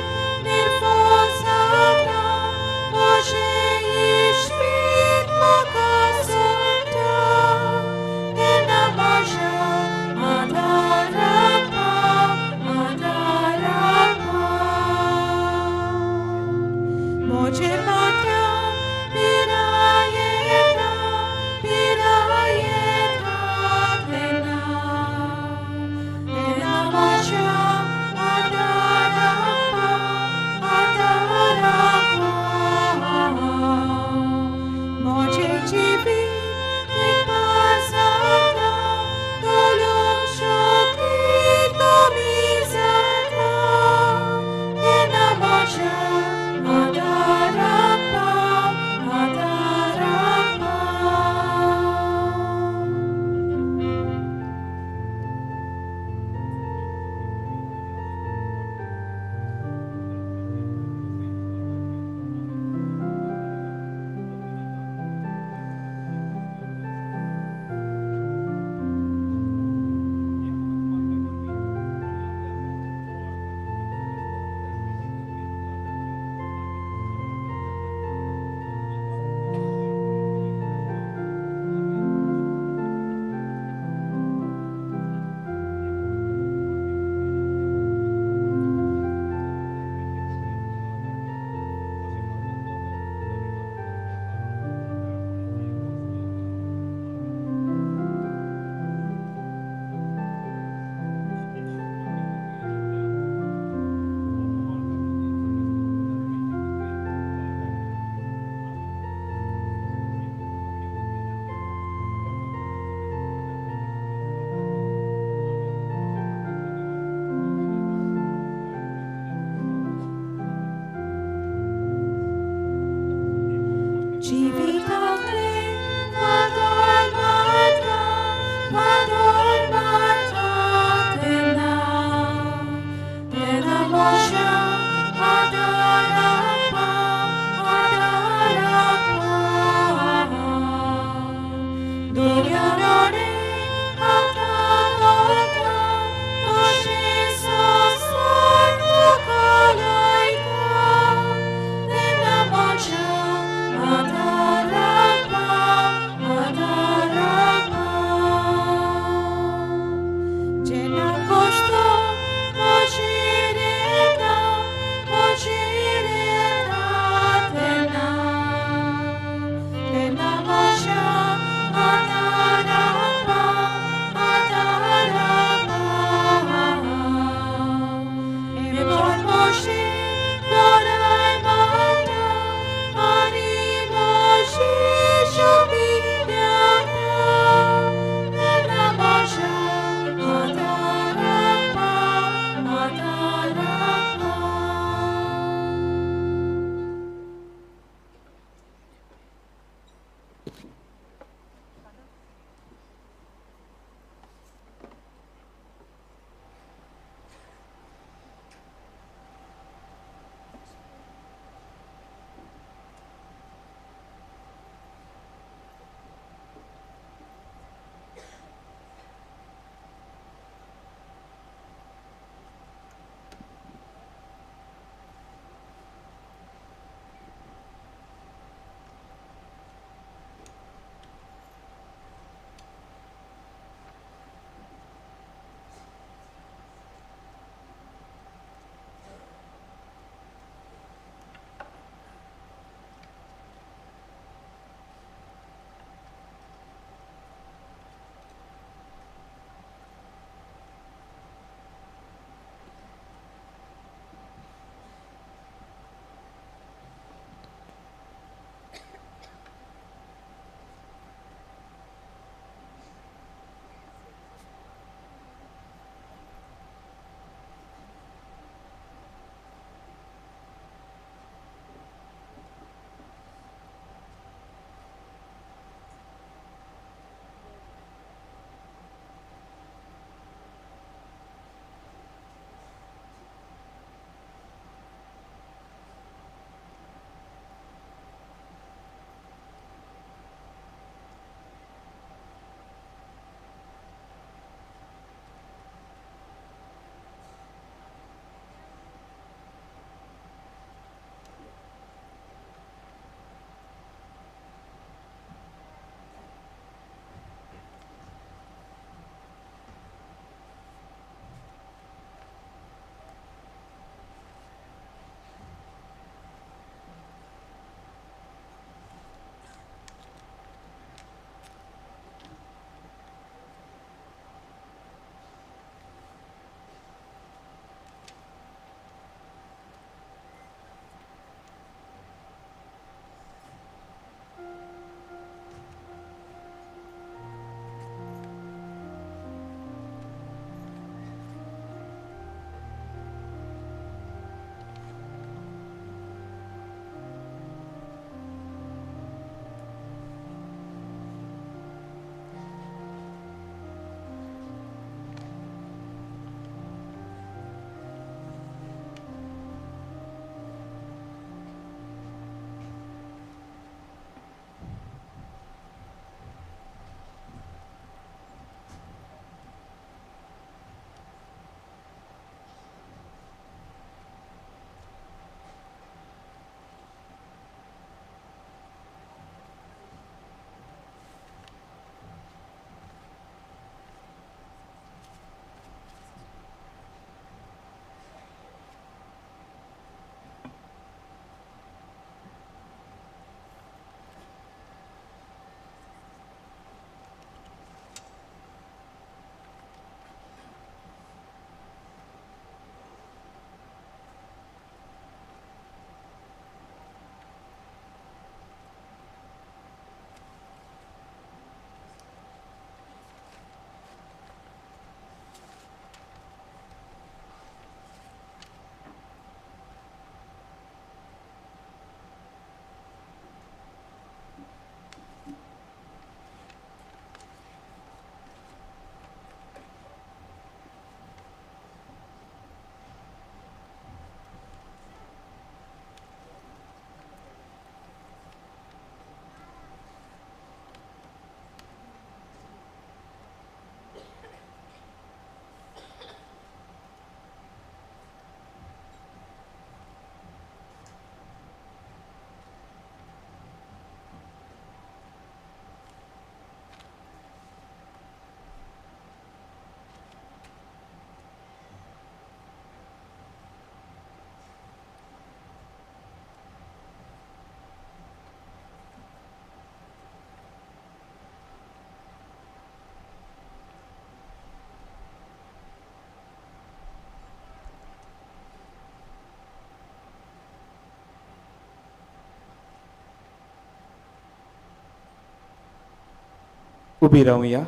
उबी रावया.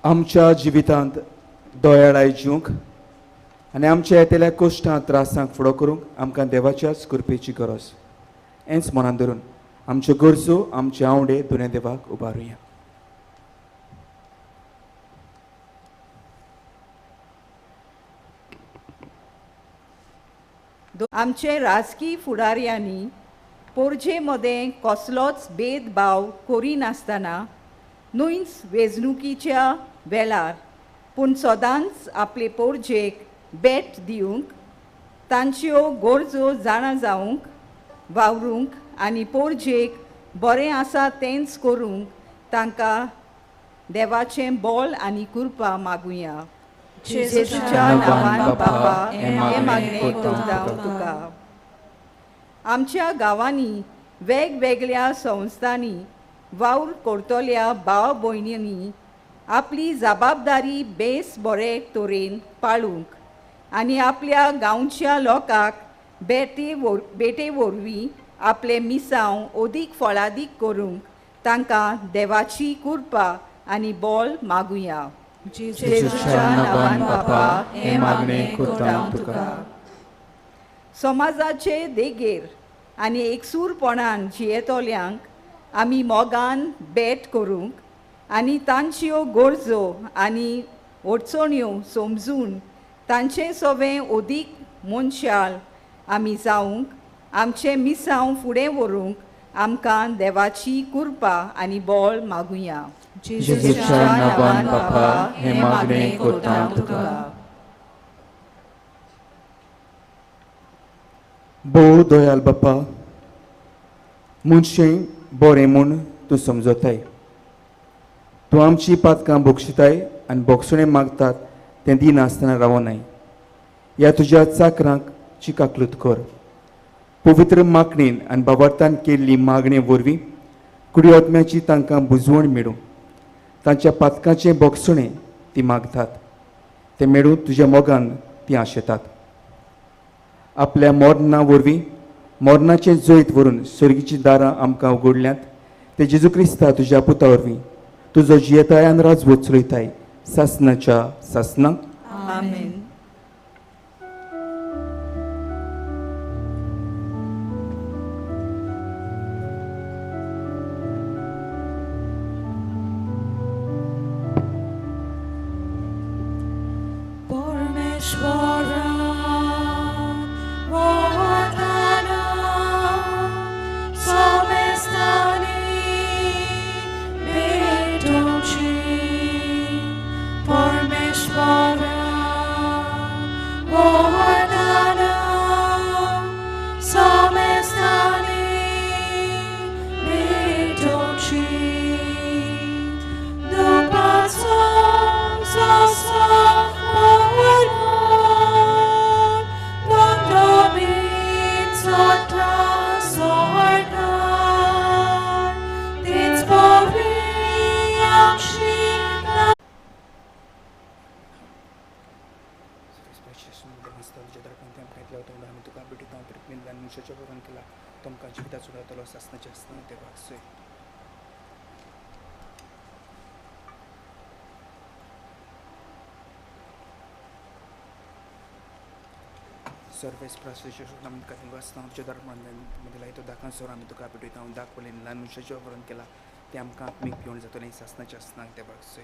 आमच्या जिवितांत दयाळाय जिवंक आनी आमच्या येतल्या कश्टां त्रासांक फुडो करूंक आमकां देवाच्याच कृपेची गरज. हेंच मनान धरून आमच्यो गरजो आमचे आवडे दुन्या देवाक उबारुया. आमचे राजकीय फुडाऱ्यांनी पोरजे मदें कसलोच भेदभाव करिनासतना न्हूच वेंचणुकीच्या वेळार पूण सदांच आपले पोरजेक भेट दिवंक, तांच्यो गरजो जाणा जावंक वावरूंक आनी पोरजेक बरें आसा तेंच करूंक तांकां देवाचें बोल आनी कृपा मागुया. जेजूच्या नांवान बापा हें मागणें करता तुका. आमच्या गांवांनी वेगवेगळ्या संस्थांनी वावर करतल्या भाव भयणींनी आपली जबाबदारी बेस बरे तरेन पाळूंक आनी आपल्या गांवच्या लोकांक बेटे वरवीं आपलें मिसांव अदीक फळादीक करूंक तांकां देवाची कृपा आनी बोल मागुया. जेजूच्या नांवान बापा हें मागणें करता तुका. समाजाचे देगेर आनी एकसूरपणान जियेतल्यांक आमी मोगान भेट करूंक आनी तांच्यो गरजो आनी अडचण्यो समजून तांचे सवें अदीक मनशाल आमी जावंक आमचें मिसांव फुडें व्हरूंक आमकां देवाची कृपा आनी बोल मागुया. जेजूच्या नांवान बापा हें मागणें करता तुका. भोव दयाल बापा, मनशें बरें म्हूण तूं समजताय. तूं आमची पातकां भोगशिताय आनी भोगसणें मागतात तें दिनासतना रावनाय. ह्या तुज्या चाकरांक चिकाकलूत कर. पवित्र मागणेन आनी बाबार्थान केल्ली मागणे वरवीं कुडी आत्म्याची तांकां बुजवण मेळूं. तांच्या पातकाचें भोगसणें ती मागतात तें मेळूं तुज्या मोगान ती आशेतात. आपल्या मोरना वरवीं मोरनाचें जैत व्हरून सर्गीचीं दारां आमकां उगडल्यांत ते जेजू क्रिस्ता तुज्या पुता वरवीं तुजो जियेताय आनी राजवट चलयताय सासनाच्या सासनाक. आमेन. सर्वेस केला ते आमकां आत्मीक पिवण जातलें सासनाच्या आसनाक देवाक सोय.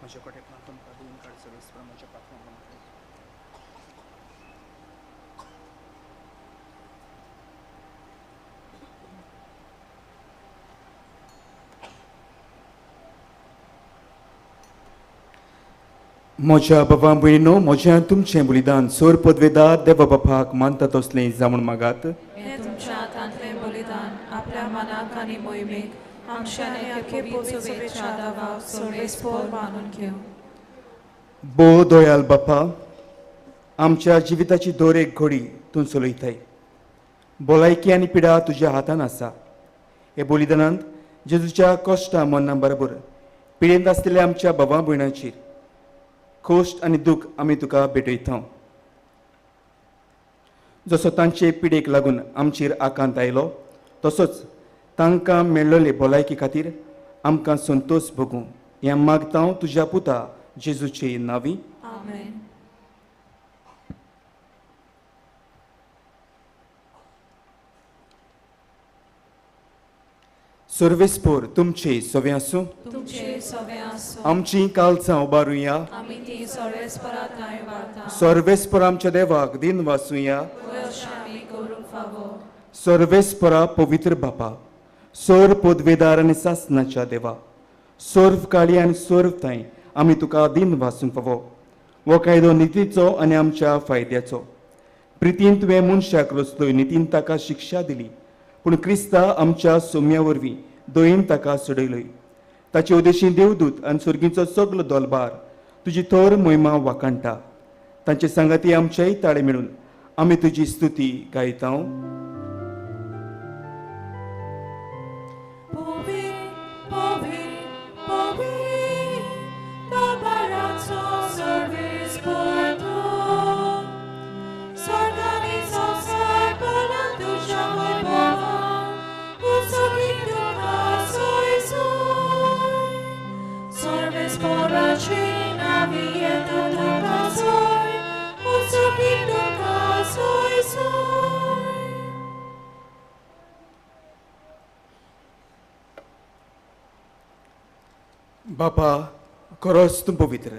म्हज्या कडेन तुमकां दिवन काड सर्वेस म्हज्या पात्रां. म्हज्या बाबा भयणीनो, म्हज्या तुमचें बलिदान सोर पदवेदार देवा बापाक मानता तसलें जावून मागात. हें तुमच्या हातांतलें बलिदान आपल्या मनाक आनी मोहिमेक आमच्या आनी पवित्र सभेच्या दावाक सर्वेस्पोर मानून घेवं. भोव दयाल बापा, आमच्या जिविताची दर एक घडी तूं चलयताय. भलायकी आनी पिडा तुज्या हातान आसा. हे बलिदानांत जेजूच्या कश्टां मरणां बरोबर पिडेंत आसलेल्या आमच्या बाबा भयणाचेर खोश्ट आनी दूख आमी तुका भेटयता. जसो तांचे पिडेक लागून आमचेर आकांत आयलो तसोच तांकां मेळ्ळले भलायकी खातीर आमकां संतोश भोगूं हें मागता तुज्या पुता जेजूचे नांवी. आमेन. सर्वेस्पोर तुमचे सवे आसूं. तुमचे सवे आसूं. आमची कालचां उबारुया. आमी ती सर्वेस्परा थंय वाडता. सर्वेस्पर आमच्या देवाक दिन वासुया. अशें आमी करूंक फावो. सर्वेस्परा पवित्र बापा, सर्व पदवेदार आनी सासनाच्या देवा, सर्व काळी आनी सर्व थंय आमी तुका दिन वासूंक फावो. हो कायदो नितीचो आनी आमच्या फायद्याचो. प्रितीन तुवें मनशाक रचलोय, नितीन ताका शिक्षा दिली, पूण क्रिस्ता आमच्या सोम्या वरवीं दयेन ताका सोडयलोय. ताचे उदेशी देवदूत आनी सर्गीचो सगलो दोलबार तुजी थोर मोहिमा वाखाणटा. तांचे सांगाती आमचेय ताळे मेळून आमी तुजी स्तुती गायता. बापा, खरोच तूं पवित्र,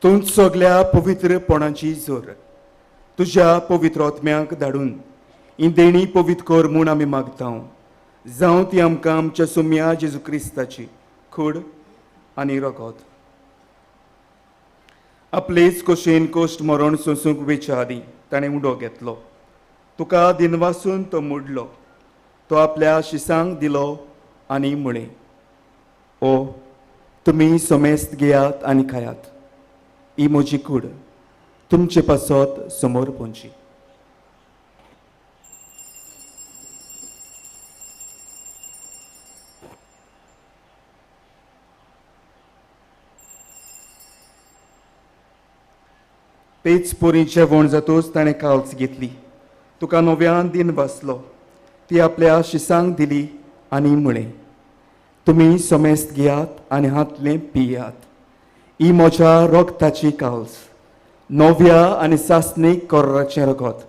तूं सगल्या पवित्रपणाची जोर. तुज्या पवित्र आत्म्याक धाडून ही देणी पवित्र कर म्हूण आमी मागता. जावं ती आमकां आमच्या सोम्या जेजू क्रिस्ताची कूड आनी रगत. आपलेच कशेन कश्ट मरण सोंसूंक वेच्या आदीं ताणें उडो घेतलो. तुका दिनवासून तो मोडलो. तो आपल्या शिसांक दिलो आनी म्हळें, ओ तुमी समेस्त घेयात आनी खायात. ही म्हजी कूड तुमचे पासत समोर पोंची. तेच पोरी जेवण जातूच ताणें काल्स घेतली. तुका नव्यान दिन वाचलो. ती आपल्या शिसांक दिली आनी म्हळें, तुमी समेस्त घेयात आनी हातलें पियात. ही म्हज्या रगताची काल्स, नव्या आनी सासणीक कोर्राचें रगत.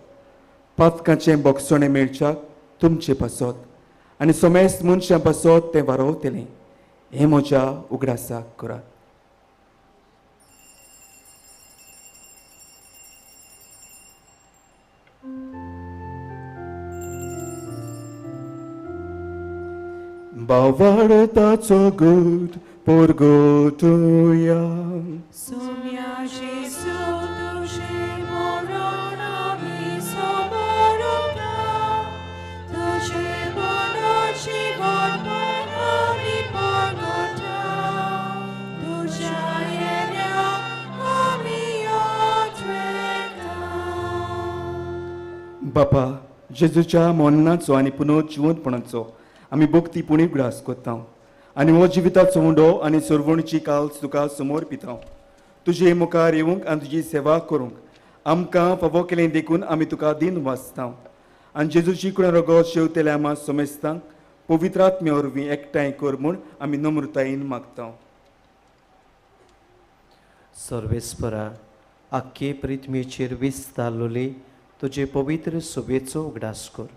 पातकाचें बोगसणें मेळच्याक तुमचे पासत आनी समेस्त मनशां पासत तें वारोवतलें. हें म्हज्या उगडासाक करात. बावडताचो गूट पोरगोटुया. सोम्या जेजू तुजें मरण आमी समोरता, तुजें मरण जिवनपण आमी परगटा, तुज्या येण्याक आमी आठवता. बापा, जेजूच्या मरणाचो आनी पुनर्जिवंतपणाचो आमी भक्ती पुणी उगडास करता आनी हो जिविताचो उंडो आनी सरवणची काल्स तुका समोर पिता. तुजे मुखार येवंक आनी तुजी सेवा करूंक आमकां फावो केलें देखून आमी तुका दिन वाचता. आनी जेजूची कुणा रगत शेवतेल्या आमा समेस्तांक पवित्र आत्म्या वरवीं एकठांय कर म्हूण आमी नम्रतायेन मागता. सर्वेस्परा, आख्खे पृथ्वीचेर विस्तारलोली तुजे पवित्र सभेचो उगडास कर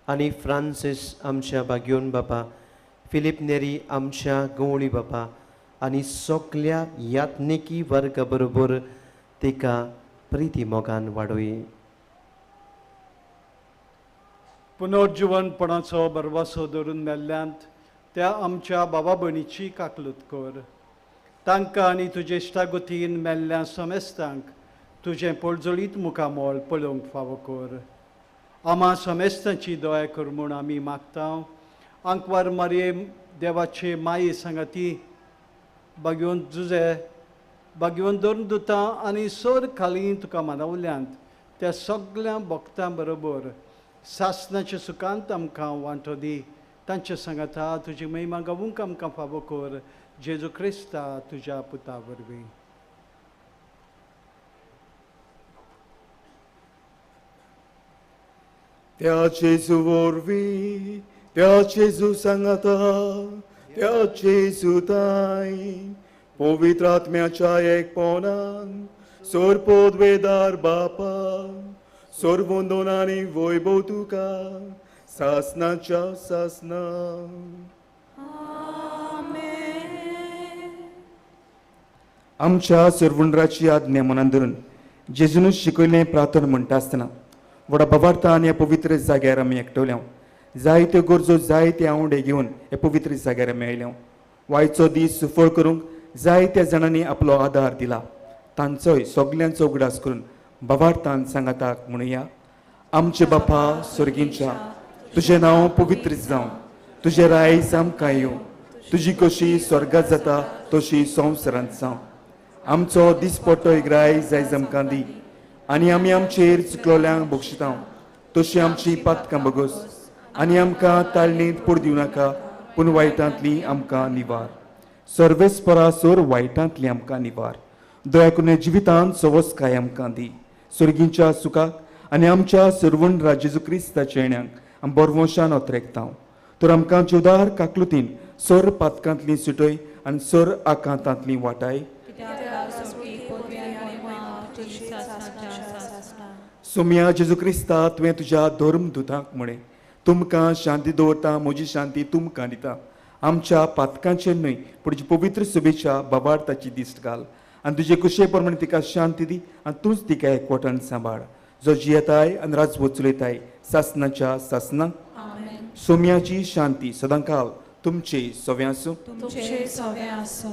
आनी फ्रांसीस आमच्या बाग्योन बापा, फिलीप नेरी आमच्या गवळी बापा आनी सगल्या यात्निकी वर्गा बरोबर तिका प्रिती मोगान वाडोय. पुनर्जिवनपणाचो बरवासो धरून मेल्ल्यांत त्या आमच्या बाबा भयणीची काकलूत कर. तांकां आनी तुजे इश्टागतीन मेल्ल्या समेस्तांक तुजें पोळजळीत मुखामळ पळोवंक फावो कर. आमा समेस्तांची दया कर म्हूण आमी मागता. आंकवार मारये देवाचे माये सांगाती बागेवन जुजे बागेवन धरून दुता आनी सर खाली तुका मानवल्यांत त्या सगल्या भक्तां बरोबर सासनाच्या सुखांत आमकां वांटो दी. तांचे सांगाता तुजी महिमा गावूंक आमकां फावो कर. जेजू क्रिस्ता तुज्या पुता वरवीं. त्या जेजू वरवीं, त्या जेजू सांगाता, त्या जेजू ताय, पवित्र आत्म्याच्या एकपणान, सोर पदवेदार बापा, सोरवंदन आनी वैभव तुका सासनाच्या सासना. आमच्या सरवंडराची आज्ञा मनान धरून जेजूनच शिकयलें प्रार्थना म्हणटा आसतना व्हडा भावार्थान ह्या पवित्र जाग्यार आमी एकटवल्या. जायत्यो गरजो, जायते आंवडे घेवन ह्या पवित्र जाग्यार आमी आयल्या. वायचो दीस सुफळ करूंक जायत्या जाणांनी आपलो आदार दिला. तांचोय सगल्यांचो उगडास करून भावार्थान सांगाताक म्हणुया. आमचे बापा स्वर्गींच्या, तुजें नांव पवित्र जावं, तुजें रायज आमकां येवं, तुजी कशी स्वर्गात जाता तशी संवसारांत जावं. आमचो दिसपट्टो एक रायज आयज आमकां दी, आनी आमी आमचेर चुकलोल्यांक बक्षिता तशी आमची पातकां बगस, आनी आमकां ताळणींत पड दिवं नाका, पूण वायटांतली आमकां निवार. सर्वेस्परा सोर वायटांतली आमकां निवार. दया करून जिवितांत सवसकाय आमकां दी. स्वर्गींच्या सुखाक आनी आमच्या सर्वण जेजू क्रिस्ताच्या येण्याक आमी बरवंशान अत्रेकता. तर आमकां जुदार काकलुतीन सर पातकांतली सुटय आनी सर आकांतांतली वाटाय. सोम्या जेजू क्रिस्ता, तुवें तुज्या धर्मदुतांक म्हळें, तुमकां शांती दवरता, म्हजी शांती तुमकां दिता. आमच्या पातकांचेर न्हय पूण तुजी पवित्र सभेच्या बाबार्थाची दिश्ट घाल, आनी तुजे कुशे प्रमाणे तिका शांती दी, आनी तूंच तिका एकवटान सांबाळ, जो जियेताय आनी राजवट चलयताय सासनाच्या सासना. सोम्याची शांती सदांकाल तुमचे सवे आसूं.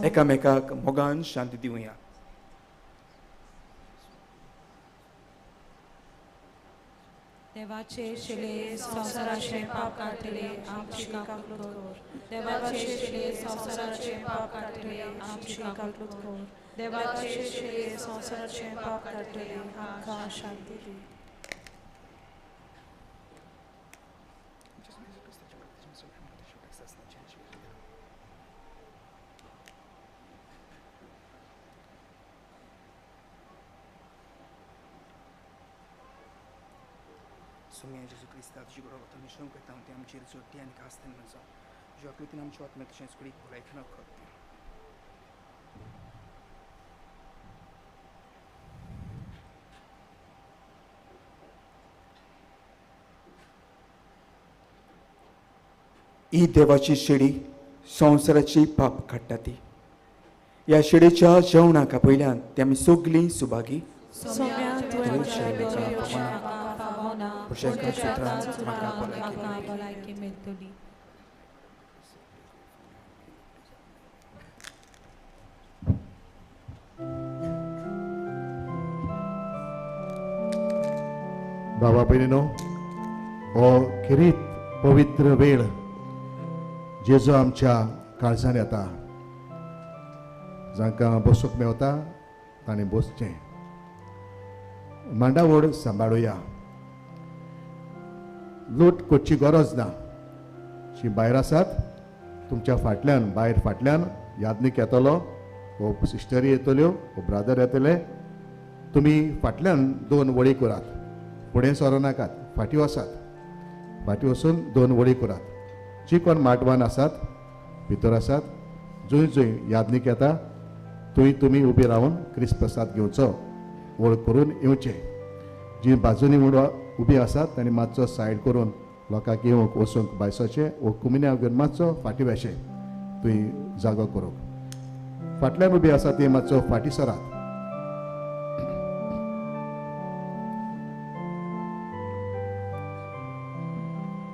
एकामेकाक मोगान शांती दिवया. देवाचे शिले संवसाराचे पाप काडटले आमची काकलूत कर. देवाचे शिले संवसाराचे पाप काडटले आमची काकलूत कर. देवाचे शिले संवसाराचे पाप काडटले आमकां शांती दी. सोम्या जेजू क्रिस्ता, तुजी बरोबर निशण करता ती आमचेर जोडटी आनी खास जावं. तुज्या आकृतीन आमच्या आत्म्याक तशेंच कुडीक भलायकी कर. ही देवाची शेडी संवसाराची पाप काडटा ती. ह्या शेडीच्या जेवणाक पयल्यान ती आमी सगलीं सुभागी. बाबा भयणीनो, हो खेरीत पवित्र वेळ जेजू आमच्या काळजान येता. जांकां बसूंक मेवता तांणी बसचें. मांडावळ सांबाळुया. लूट करची गरज ना. जी भायर आसात तुमच्या फाटल्यान, भायर फाटल्यान यादनीक येतलो, हो सिस्टरी येतल्यो, हो ब्रादर येतले. तुमी फाटल्यान दोन वळी करात, फुडें सरो नाकात, फाटीं वसात. फाटीं वचून दोन वळी करात. जी कोण माटवान आसात, भितर आसात, जंय जंय यादनीक येता थंय तुमी उबी रावन क्रिस्त प्रसाद घेवचो, वळ करून येवचें. जी बाजूनी उबी आसात तांणी मातसो सायड करून लोकांक येवंक वचूंक बायसाचें वो कुमिन्या घेवन मातसो फाटीं वेचें, थंय जागो करूंक. फाटल्यान उबी आसा ती मातसो फाटीं सरात.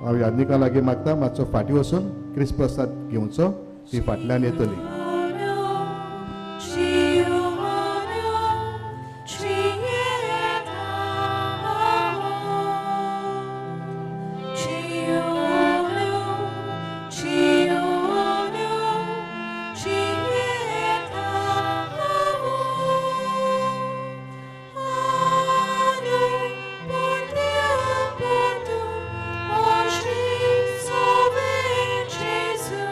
हांव यादनिका लागीं मागता मातसो फाटीं वचून क्रिस्त प्रसाद घेवचो, ती फाटल्यान येतली. Jesus.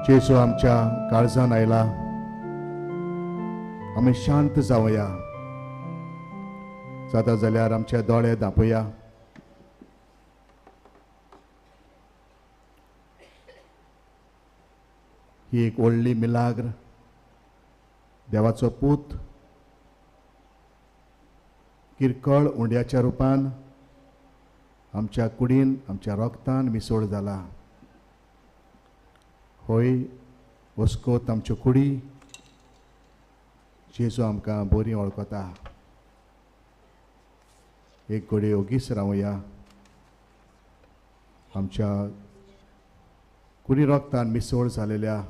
जेजू आमच्या काळजान आयला, आमी शांत जावया. जाता जाल्यार आमचे दोळे धांपुया. ही एक व्हडली मिलाग्र, देवाचो पूत किरकोळ उंड्याच्या रुपान आमच्या कुडीन आमच्या रोगतान मिसोळ जाला. होय वस्कोत आमच्यो कुडी जेजू आमकां बरी वळखता. एक घडये ओगीच रावया, आमच्या कुडी रोगतान मिसोळ जालेल्या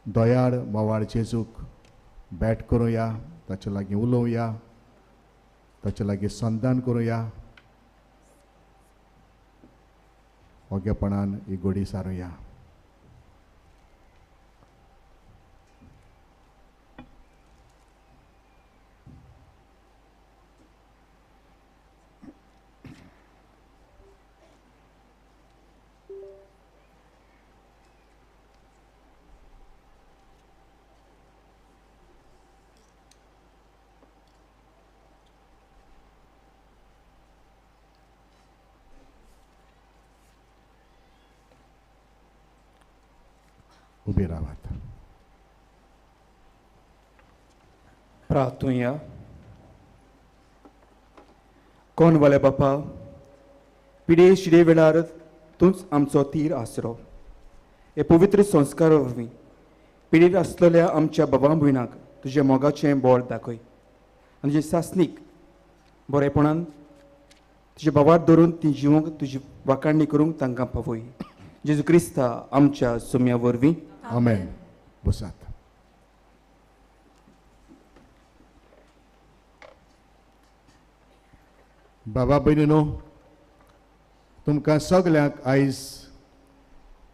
दयाळ मोवाळ जेजूक भेट करुया, ताचे लागीं उलोवया, ताचे लागीं संधान करुया. ओगेपणान ही गोडी सारुया. उबे रावात. प्रार्थुया. कोण वाले बापा, पिडे शिडे वेळार तूंच आमचो तीर आसरो. हे पवित्र संस्कार वरवीं पिडेर आसलेल्या आमच्या बाबा भयणाक तुज्या मोगाचें बळ दाखय आनी तुजे सासणीक बरेपणान तुज्या बाबार धरून ती जिवंक तुजी वाखाणणी करूंक तांकां पावय. जेजू क्रिस्ता आमच्या सोम्या वरवीं. आमेन. बसात. बाबा भयणीनो, तुमकां सगल्यांक आयज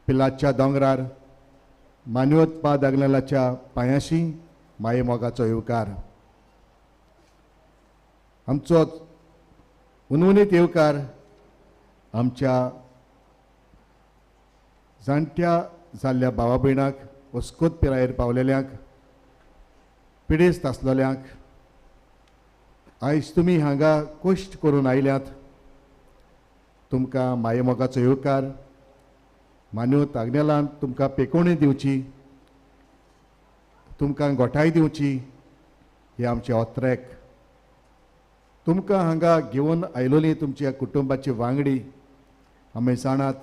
पिलाच्या दोंगरार मान्योत पाद आग्नेलाच्या पांयाशी माये मोगाचो येवकार. आमचो उनउनीत येवकार आमच्या जाणट्या जाल्ल्या भावा भयणाक, वस्कोत पिरायेर पावलेल्यांक, पिडेस्त आसलेल्यांक. आयज तुमी हांगा कश्ट करून आयल्यात, तुमकां मायेमोगाचो येवकार. मान्योत आग्नेलान तुमकां पेकोवणी दिवची, तुमकां गोठाय दिवची हे आमचे ओत्रेक. तुमकां हांगा घेवन आयलोली तुमच्या कुटुंबाची वांगडी आमी जाणात,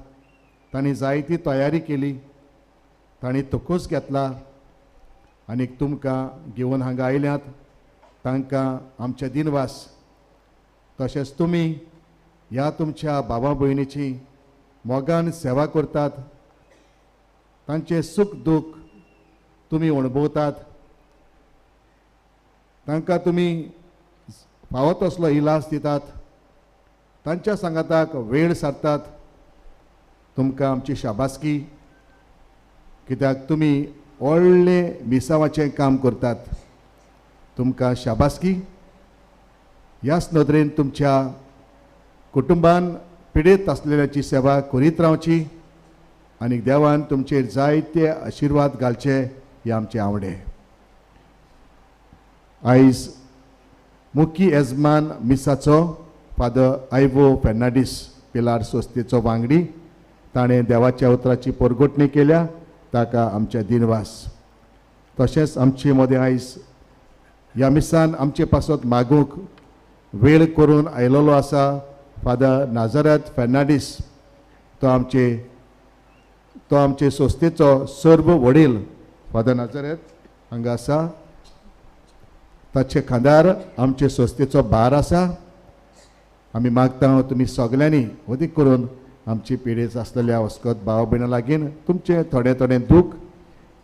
तांणी जायती तयारी केली, तांणी तकोस घेतला आनी तुमकां घेवन हांगा आयल्यात, तांकां आमचे दिनवास. तशेंच तुमी ह्या तुमच्या बाबा भयणीची मोगान सेवा करतात, तांचें सूख दूख तुमी अणभवतात, तांकां तुमी फावो तसलो इलाज दितात, तांच्या सांगाताक वेळ सारतात. तुमकां आमची शाबासकी, कित्याक तुमी व्हडलें मिसावाचें काम करतात. तुमकां शाबासकी. ह्याच नदरेन तुमच्या कुटुंबान पिडेत आसलेल्याची सेवा करीत रावची आनी देवान तुमचेर जायते आशिर्वाद घालचे हे आमचे आवडे. आयज मुखी येजमान मिसाचो फादर आयवो फेर्नांडीस पिलार संस्थेचो वांगडी, ताणें देवाच्या उतराची पोरगोटणी केल्या, ताका आमचे दिनवास. तशेंच आमचे मदें आयज ह्या मिसान आमचे पासत मागूंक वेळ करून आयलेलो आसा फादर नाजरत फेर्नांडीस, तो आमचे संस्थेचो सर्व वडील. फादर नाजरत हांगा आसा, ताचे खांदार आमचे संस्थेचो भार आसा. आमी मागता तुमी सगल्यांनी अदीक करून आमची पिडेच आसलेल्या वस्कत भाव भयणां लागीं तुमचें थोडें थोडें दूख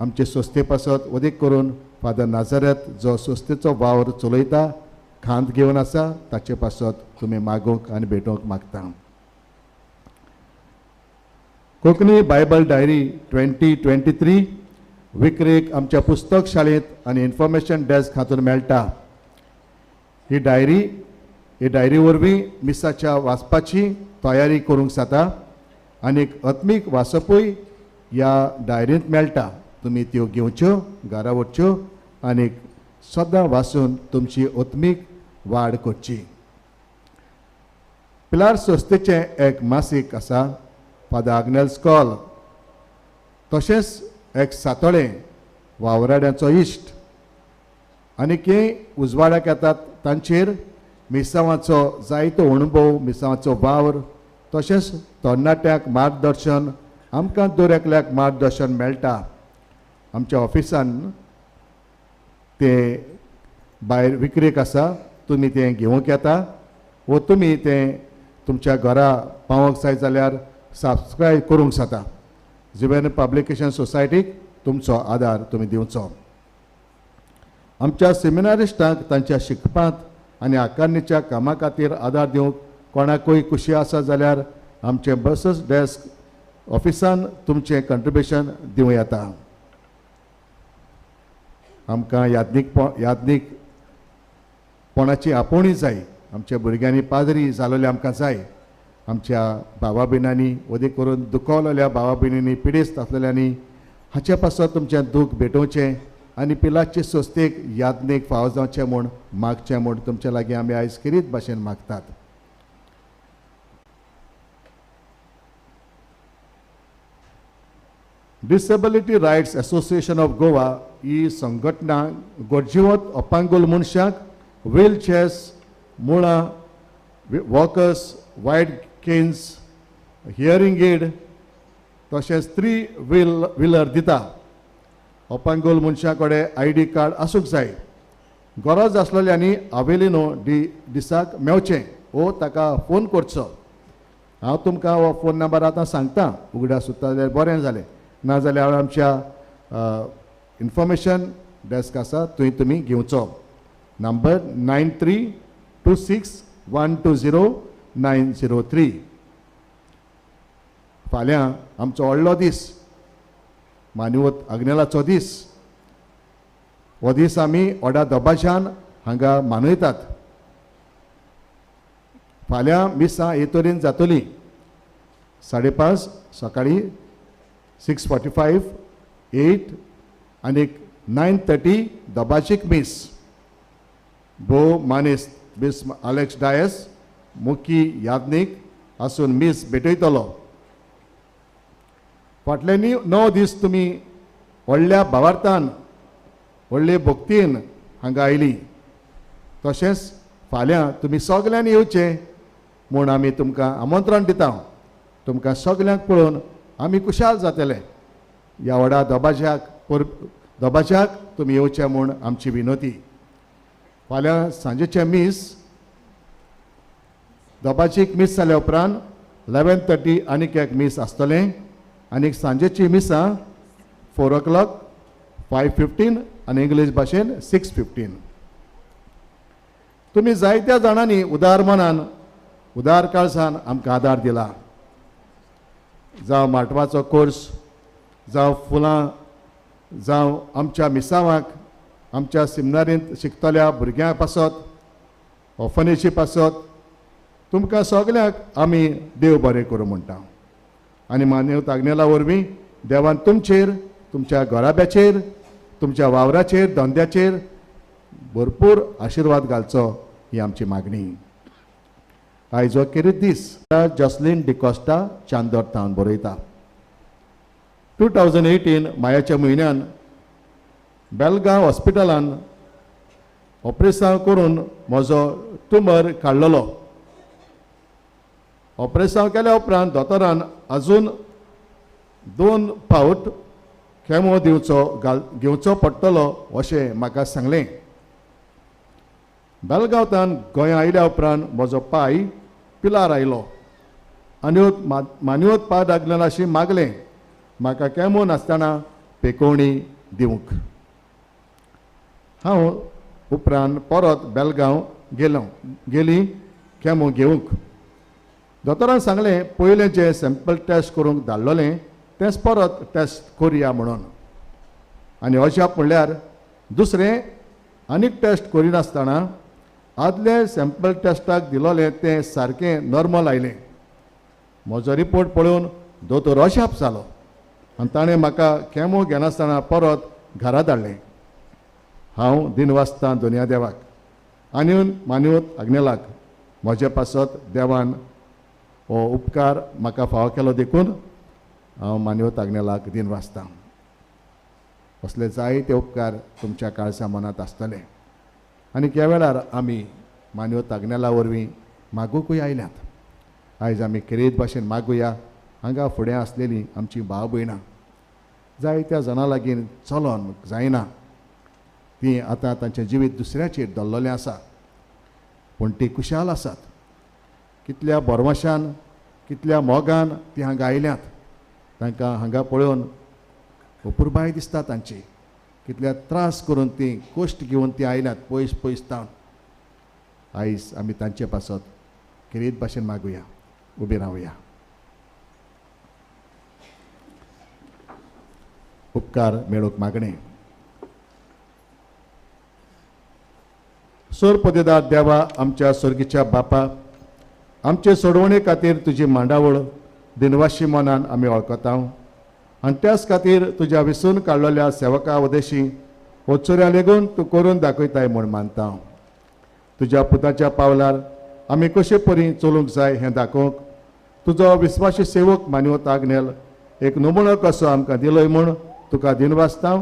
आमचे संस्थे पासत अदीक करून फादर नाजरत जो संस्थेचो वावर चलयता, खांद घेवन आसा, ताचे पासत तुमी मागूंक आनी भेटोवंक मागता. कोंकणी बायबल डायरी 2023 विक्रेक आमच्या पुस्तक शाळेंत आनी इन्फॉर्मेशन डेस्क हातूंत मेळटा. ही डायरी वरवीं मिसाच्या वाचपाची तयारी करूंक जाता आनी आत्मीक वाचपूय ह्या डायरींत मेळटा. तुमी त्यो घेवच्यो, घरा वच्च्यो आनी सदां वाचून तुमची आत्मीक वाड करची. पिलार संस्थेचें एक मासीक आसा, फादर आग्नेल स्कॉल, तशेंच एक सातोळें वावराड्यांचो इश्ट आनी की उजवाडाक येतात. तांचेर मिसांवाचो जायतो अणभव, मिसांवाचो वावर, तशेंच तरणाट्यांक मार्गदर्शन, आमकां दर एकल्याक मार्गदर्शन मेळटा. आमच्या ऑफिसान तें भायर विक्रेक आसा, तुमी तें घेवंक येता वो तुमी तें तुमच्या घरा पावोंक जाय जाल्यार सबस्क्रायब करूंक जाता. जिवेन पब्लिकेशन सोसायटीक तुमचो आदार तुमी दिवचो. आमच्या सेमिनारिस्टांक तांच्या शिकपांत आनी आकारणीच्या कामा खातीर आदार दिवंक कोणाकूय खुशी आसा जाल्यार आमचे बसस डेस्क ऑफिसान तुमचें कंट्रिब्युशन दिवं येता. आमकां याज्ञीकपणाची आपोवणी जाय. आमच्या भुरग्यांनी पाद्री जालोले आमकां जाय. आमच्या भावा भयणांनी, वदीक करून दुखवलेल्या भावा भयणींनी, पिडेस्त आसलेल्यांनी हाचे पासत तुमचें दूख भेटोवचें आनी पिलाचे संस्थेक याज्ञेक फावो जावचें म्हूण मागचें म्हूण तुमचे लागीं आमी आयज खेरीत भाशेन मागतात. Disability rights association of Goa ही संघटना गरजेवंत अपंगूल मनशांक व्हीलचेअर्स, मुळां, वॉकर्स, वायट केन्स, हियरींग एड तशेंच 3 व्हिलर दिता. अपंगूल मनशां कडेन ID card आसूंक जाय. गरज आसलेल्यांनी आवेलिनो दिसाक मेवचें वो ताका फोन करचो. हांव तुमकां हो फोन नंबर आतां सांगता, उगडास सुद्दां जाल्यार बरें जालें, नाजाल्यार आमच्या इन्फॉर्मेशन डेस्क आसा थंय तुमी घेवचो. नंबर 9326120903. फाल्यां आमचो व्हडलो दीस, मानवत आग्नेलाचो दीस. हो दीस आमी व्हडा दबाज्यान हांगा मनयतात. फाल्यां मिसां हे तरेन जातली. 5:30 सकाळीं, 6:45, 8 आनी 9:30 दबाजीक मीस. भोव मानेस्त मिस आलेक्स डायस मुखी याज्ञीक आसून मीस भेटयतलो. फाटले 9 दीस तुमी व्हडल्या भावार्थान, व्हडले भक्तीन हांगा आयली. तशेंच फाल्यां तुमी सगल्यांनी येवचें म्हूण आमी तुमकां आमंत्रण दिता. तुमकां सगल्यांक पळोवन आमी खुशाल जातले. ह्या व्हडा दबाज्याक तुमी येवचें म्हूण आमची विनोती. फाल्यां सांजेचें मीस, दबाजीक मीस जाल्या उपरांत 11:30 आनीक एक मीस आसतलें. आनी सांजेची मिसां 4 o'clock, 5:15 आनी इंग्लीश भाशेन 6:15. तुमी जायत्या जाणांनी उदार मनान, उदार काळजान आमकां आदार दिला. जावं माटवाचो कोर्स, जावं फुलां, जावं आमच्या मिसावाक, आमच्या सिमनारींत शिकतल्या भुरग्यां पासत, ऑर्फनेजी पासत, तुमकां सगल्यांक आमी देव बरें करूं म्हणटा. आनी मानव आग्नेला वरवीं देवान तुमचेर, तुमच्या घराब्याचेर, तुमच्या वावराचेर, धंद्याचेर भरपूर आशिर्वाद घालचो ही आमची मागणी. आयज हो खेरीत दीस. जॉसलीन डिकॉस्टा चांदोर थावन बरयता. 2018 मायाच्या म्हयन्यान बेलगांव हॉस्पिटलान ऑपरेसांव करून म्हजो ट्युमर काडलेलो. ऑपरेसांव केल्या उपरांत दोतोरान अजून 2 फावट खेमो दिवचो घेवचो पडटलो अशें म्हाका सांगलें. बेलगांवांत गोंया आयल्या उपरांत म्हजो पांय पिलार आयलो आनी मानवत पाद आग्नेलाशी मागलें म्हाका केमो नासतना पेकोवणी दिवंक. हांव उपरांत परत बेलगांव गेली केमो घेवंक. दोतोरान सांगलें पयलें जें सॅम्पल टेस्ट करूंक धाडलोलें तेंच परत टेस्ट करुया म्हणून. आनी अजाप म्हणल्यार दुसरें आनीक टेस्ट करिनासतना आदले सॅम्पल टेस्टाक दिलोलें तें सारकें नॉर्मल आयलें. म्हजो रिपोर्ट पळोवन दोतोर अजाप जालो आनी ताणें म्हाका केमो घेनासतना परत घरा धाडलें. हांव दिनवासतां दुनिया देवाक आनी मानवत आग्नेलाक म्हजे पासत देवान हो उपकार म्हाका फावो केलो देखून हांव मानवत आग्नेलाक दिनवासतां. असले जायते उपकार तुमच्या काळजा मनांत आसतले आनी ह्या वेळार आमी मानवत आग्नेला वरवीं मागूंकूय आयल्यात. आयज आमी खेरीत भाशेन मागुया. हांगा फुडें आसलेलीं आमचीं भाव भयणां जायत्या जाणां लागीं चलोन जायना, तीं आतां तांचें जिवीत दुसऱ्याचेर दवरलेलें आसा, पूण तीं खुशाल आसात. कितल्या बोरवाशान कितल्या मोगान तीं हांगा आयल्यात. तांकां हांगा पळोवन अपुरबाय दिसता तांची. कितल्या त्रास करून तीं कश्ट घेवन तीं आयल्यात पयस पयस तावन. आयज आमी तांचे पासत खेरीत भाशेन मागुया. उबी रावया. उपकार मेळोवंक मागणें. सोर पदेदार देवा, आमच्या स्वर्गीच्या बापा, आमचे सोडवणे खातीर तुजी मांडावळ दिनवाशी मनान आमी वळखता आनी त्याच खातीर तुज्या विसून काडलेल्या सेवका उदेशी हो चोऱ्या लेगून तूं करून दाखयताय म्हूण मानता. तुज्या पुताच्या पावलार आमी कशे परी चलूंक जाय हें दाखोवंक तुजो विस्वासी सेवक मानवत आग्नेल एक नमुनो कसो आमकां दिलोय म्हूण तुका दिनवासता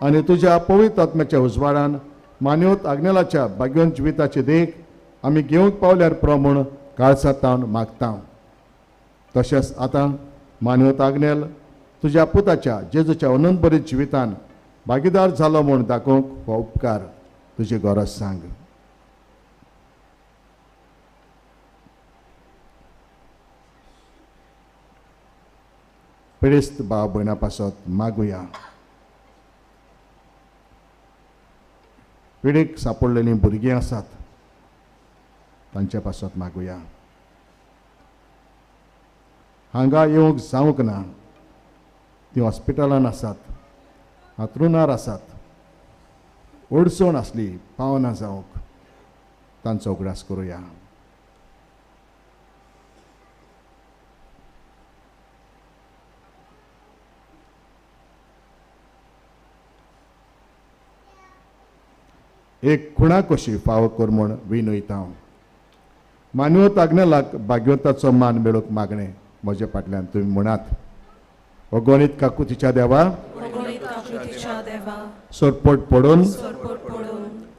आनी तुज्या पवित्र आत्म्याच्या उजवाडान मानवत आग्नेलाच्या भाग्योन जिविताची देख आमी घेवंक पावल्यार पुरो म्हूण काळसा तावन मागता. तशेंच आतां मानवत आग्नेल तुज्या पुताच्या जेजूच्या अनंतभरीत जिवितान भागीदार जालो म्हूण दाखोवंक हो उपकार तुजी गरज सांग. पिडेस्त भाव भयणा पासत मागुया. पिडेक सापडलेलीं भुरगीं आसात तांचे पासत मागुया. हांगा येवंक जावंक ना, तीं हॉस्पिटलान आसात, हातरुणार आसात, अडचण आसली पावना जावंक, तांचो उगडास करुया. एक खुणा कशी फावो कर म्हूण विनयता हांव. मानवत आग्नेलाक भाग्यवंताचो मान मेळोवंक मागणें म्हजे फाटल्यान तुमी म्हणात. अगणीत काकुतीच्या देवा, सरपट पडून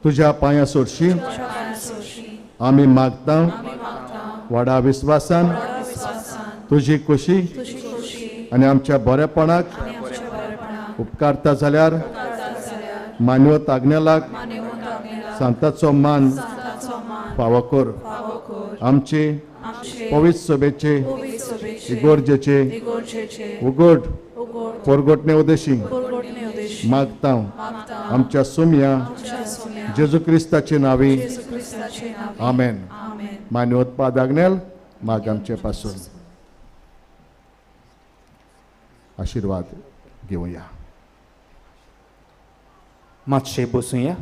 तुज्या पांया सोरशी आमी मागता व्हडा विस्वासान तुजी खोशी आनी आमच्या बरेपणाक उपकारता जाल्यार मानवत आग्नेलाक सांताचो मान फावो कर. आमचे पवित्र सभेचे इगोर्जेचे उगड पोरगोटणे उदेशी मागता आमच्या सुमया जेजू क्रिस्ताचे नावी आमेन. मानवत आग्नेल माग आमचे पासून आशिर्वाद घेवया. मातशे बसुया.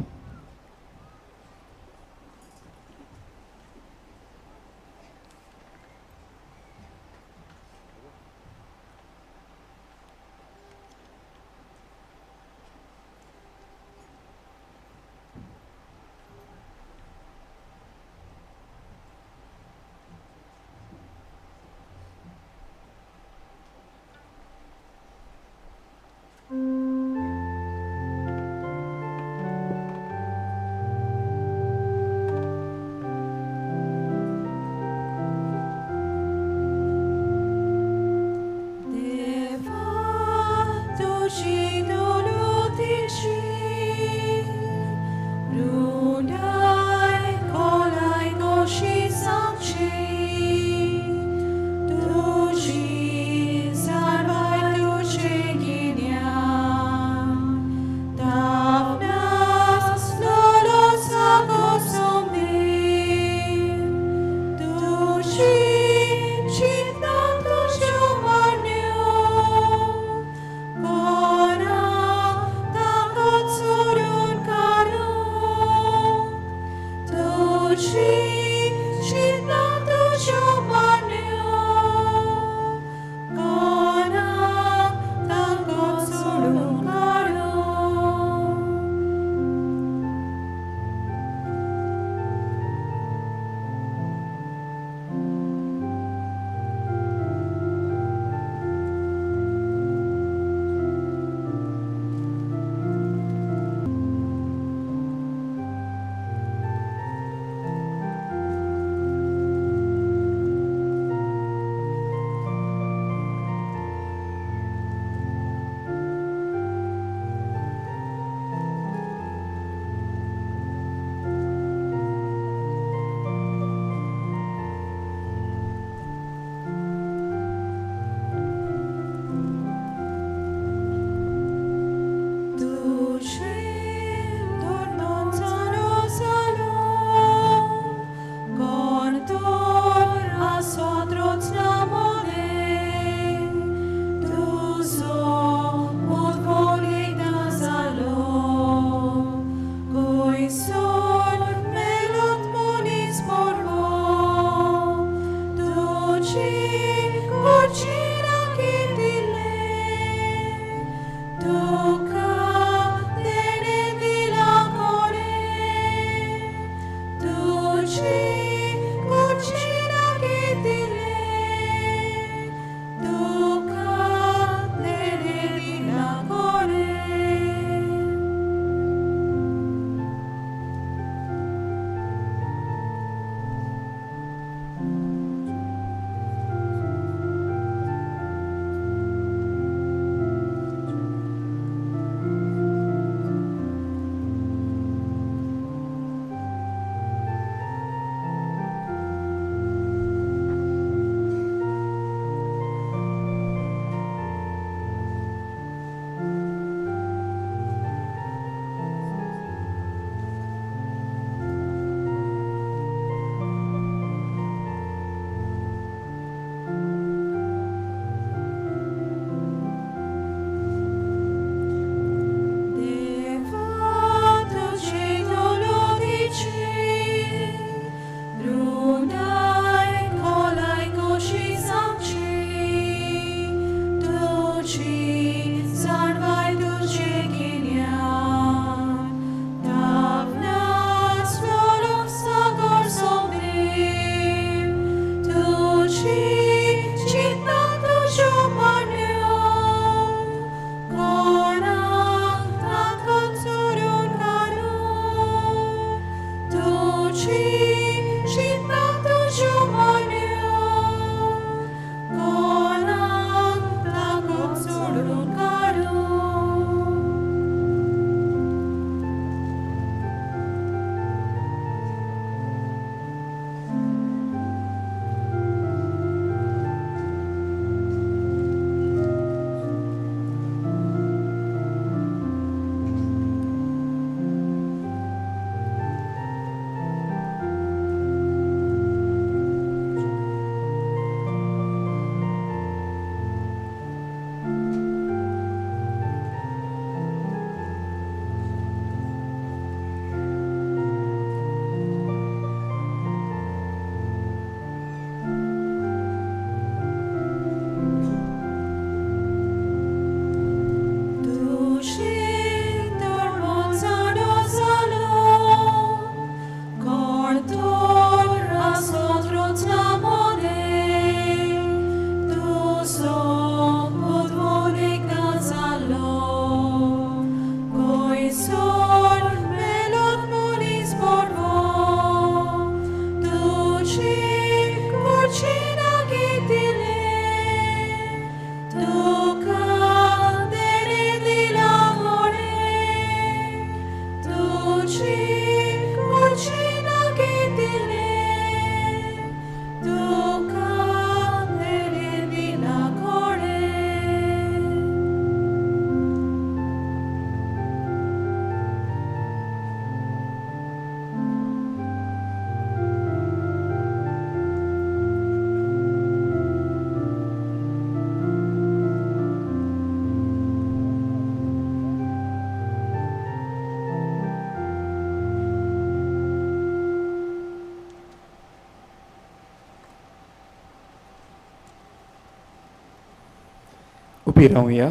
उबी रावया.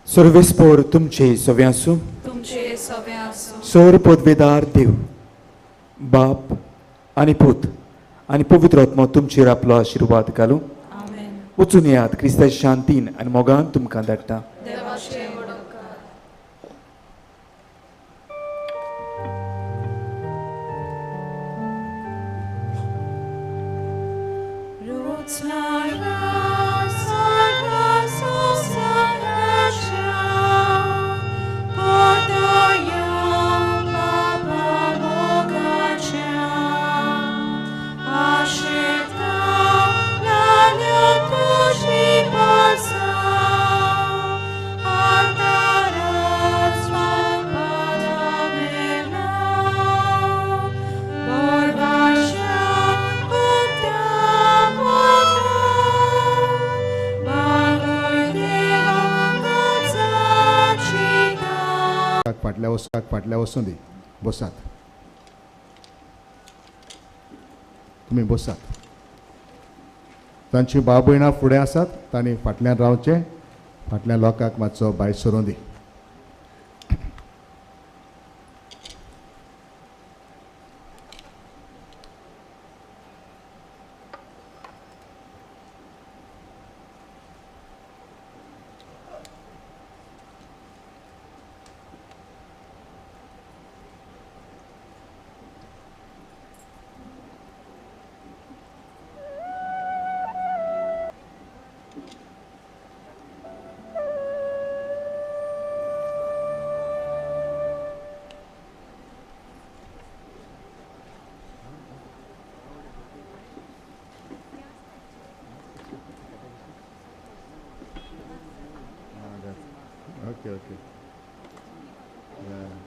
सर्वेस्पोर तुमचे सवे आसूं, तुमचे सवे आसूं. सोर पदवेदार देव बाप आनी पूत आनी पवित्र आत्मो तुमचेर आपलो आशिर्वाद घालूं. वचून येयात, क्रिस्ताच्या शांतीन आनी मोगान तुमकां धाडटा. फाटल्या वचून दी बसात. तुमी बसात. तांची भाव भयणां फुडें आसात, तांणी फाटल्यान रावचें, फाटल्या लोकांक मातसो भायर सरूं दी. Okay, okay. Yeah.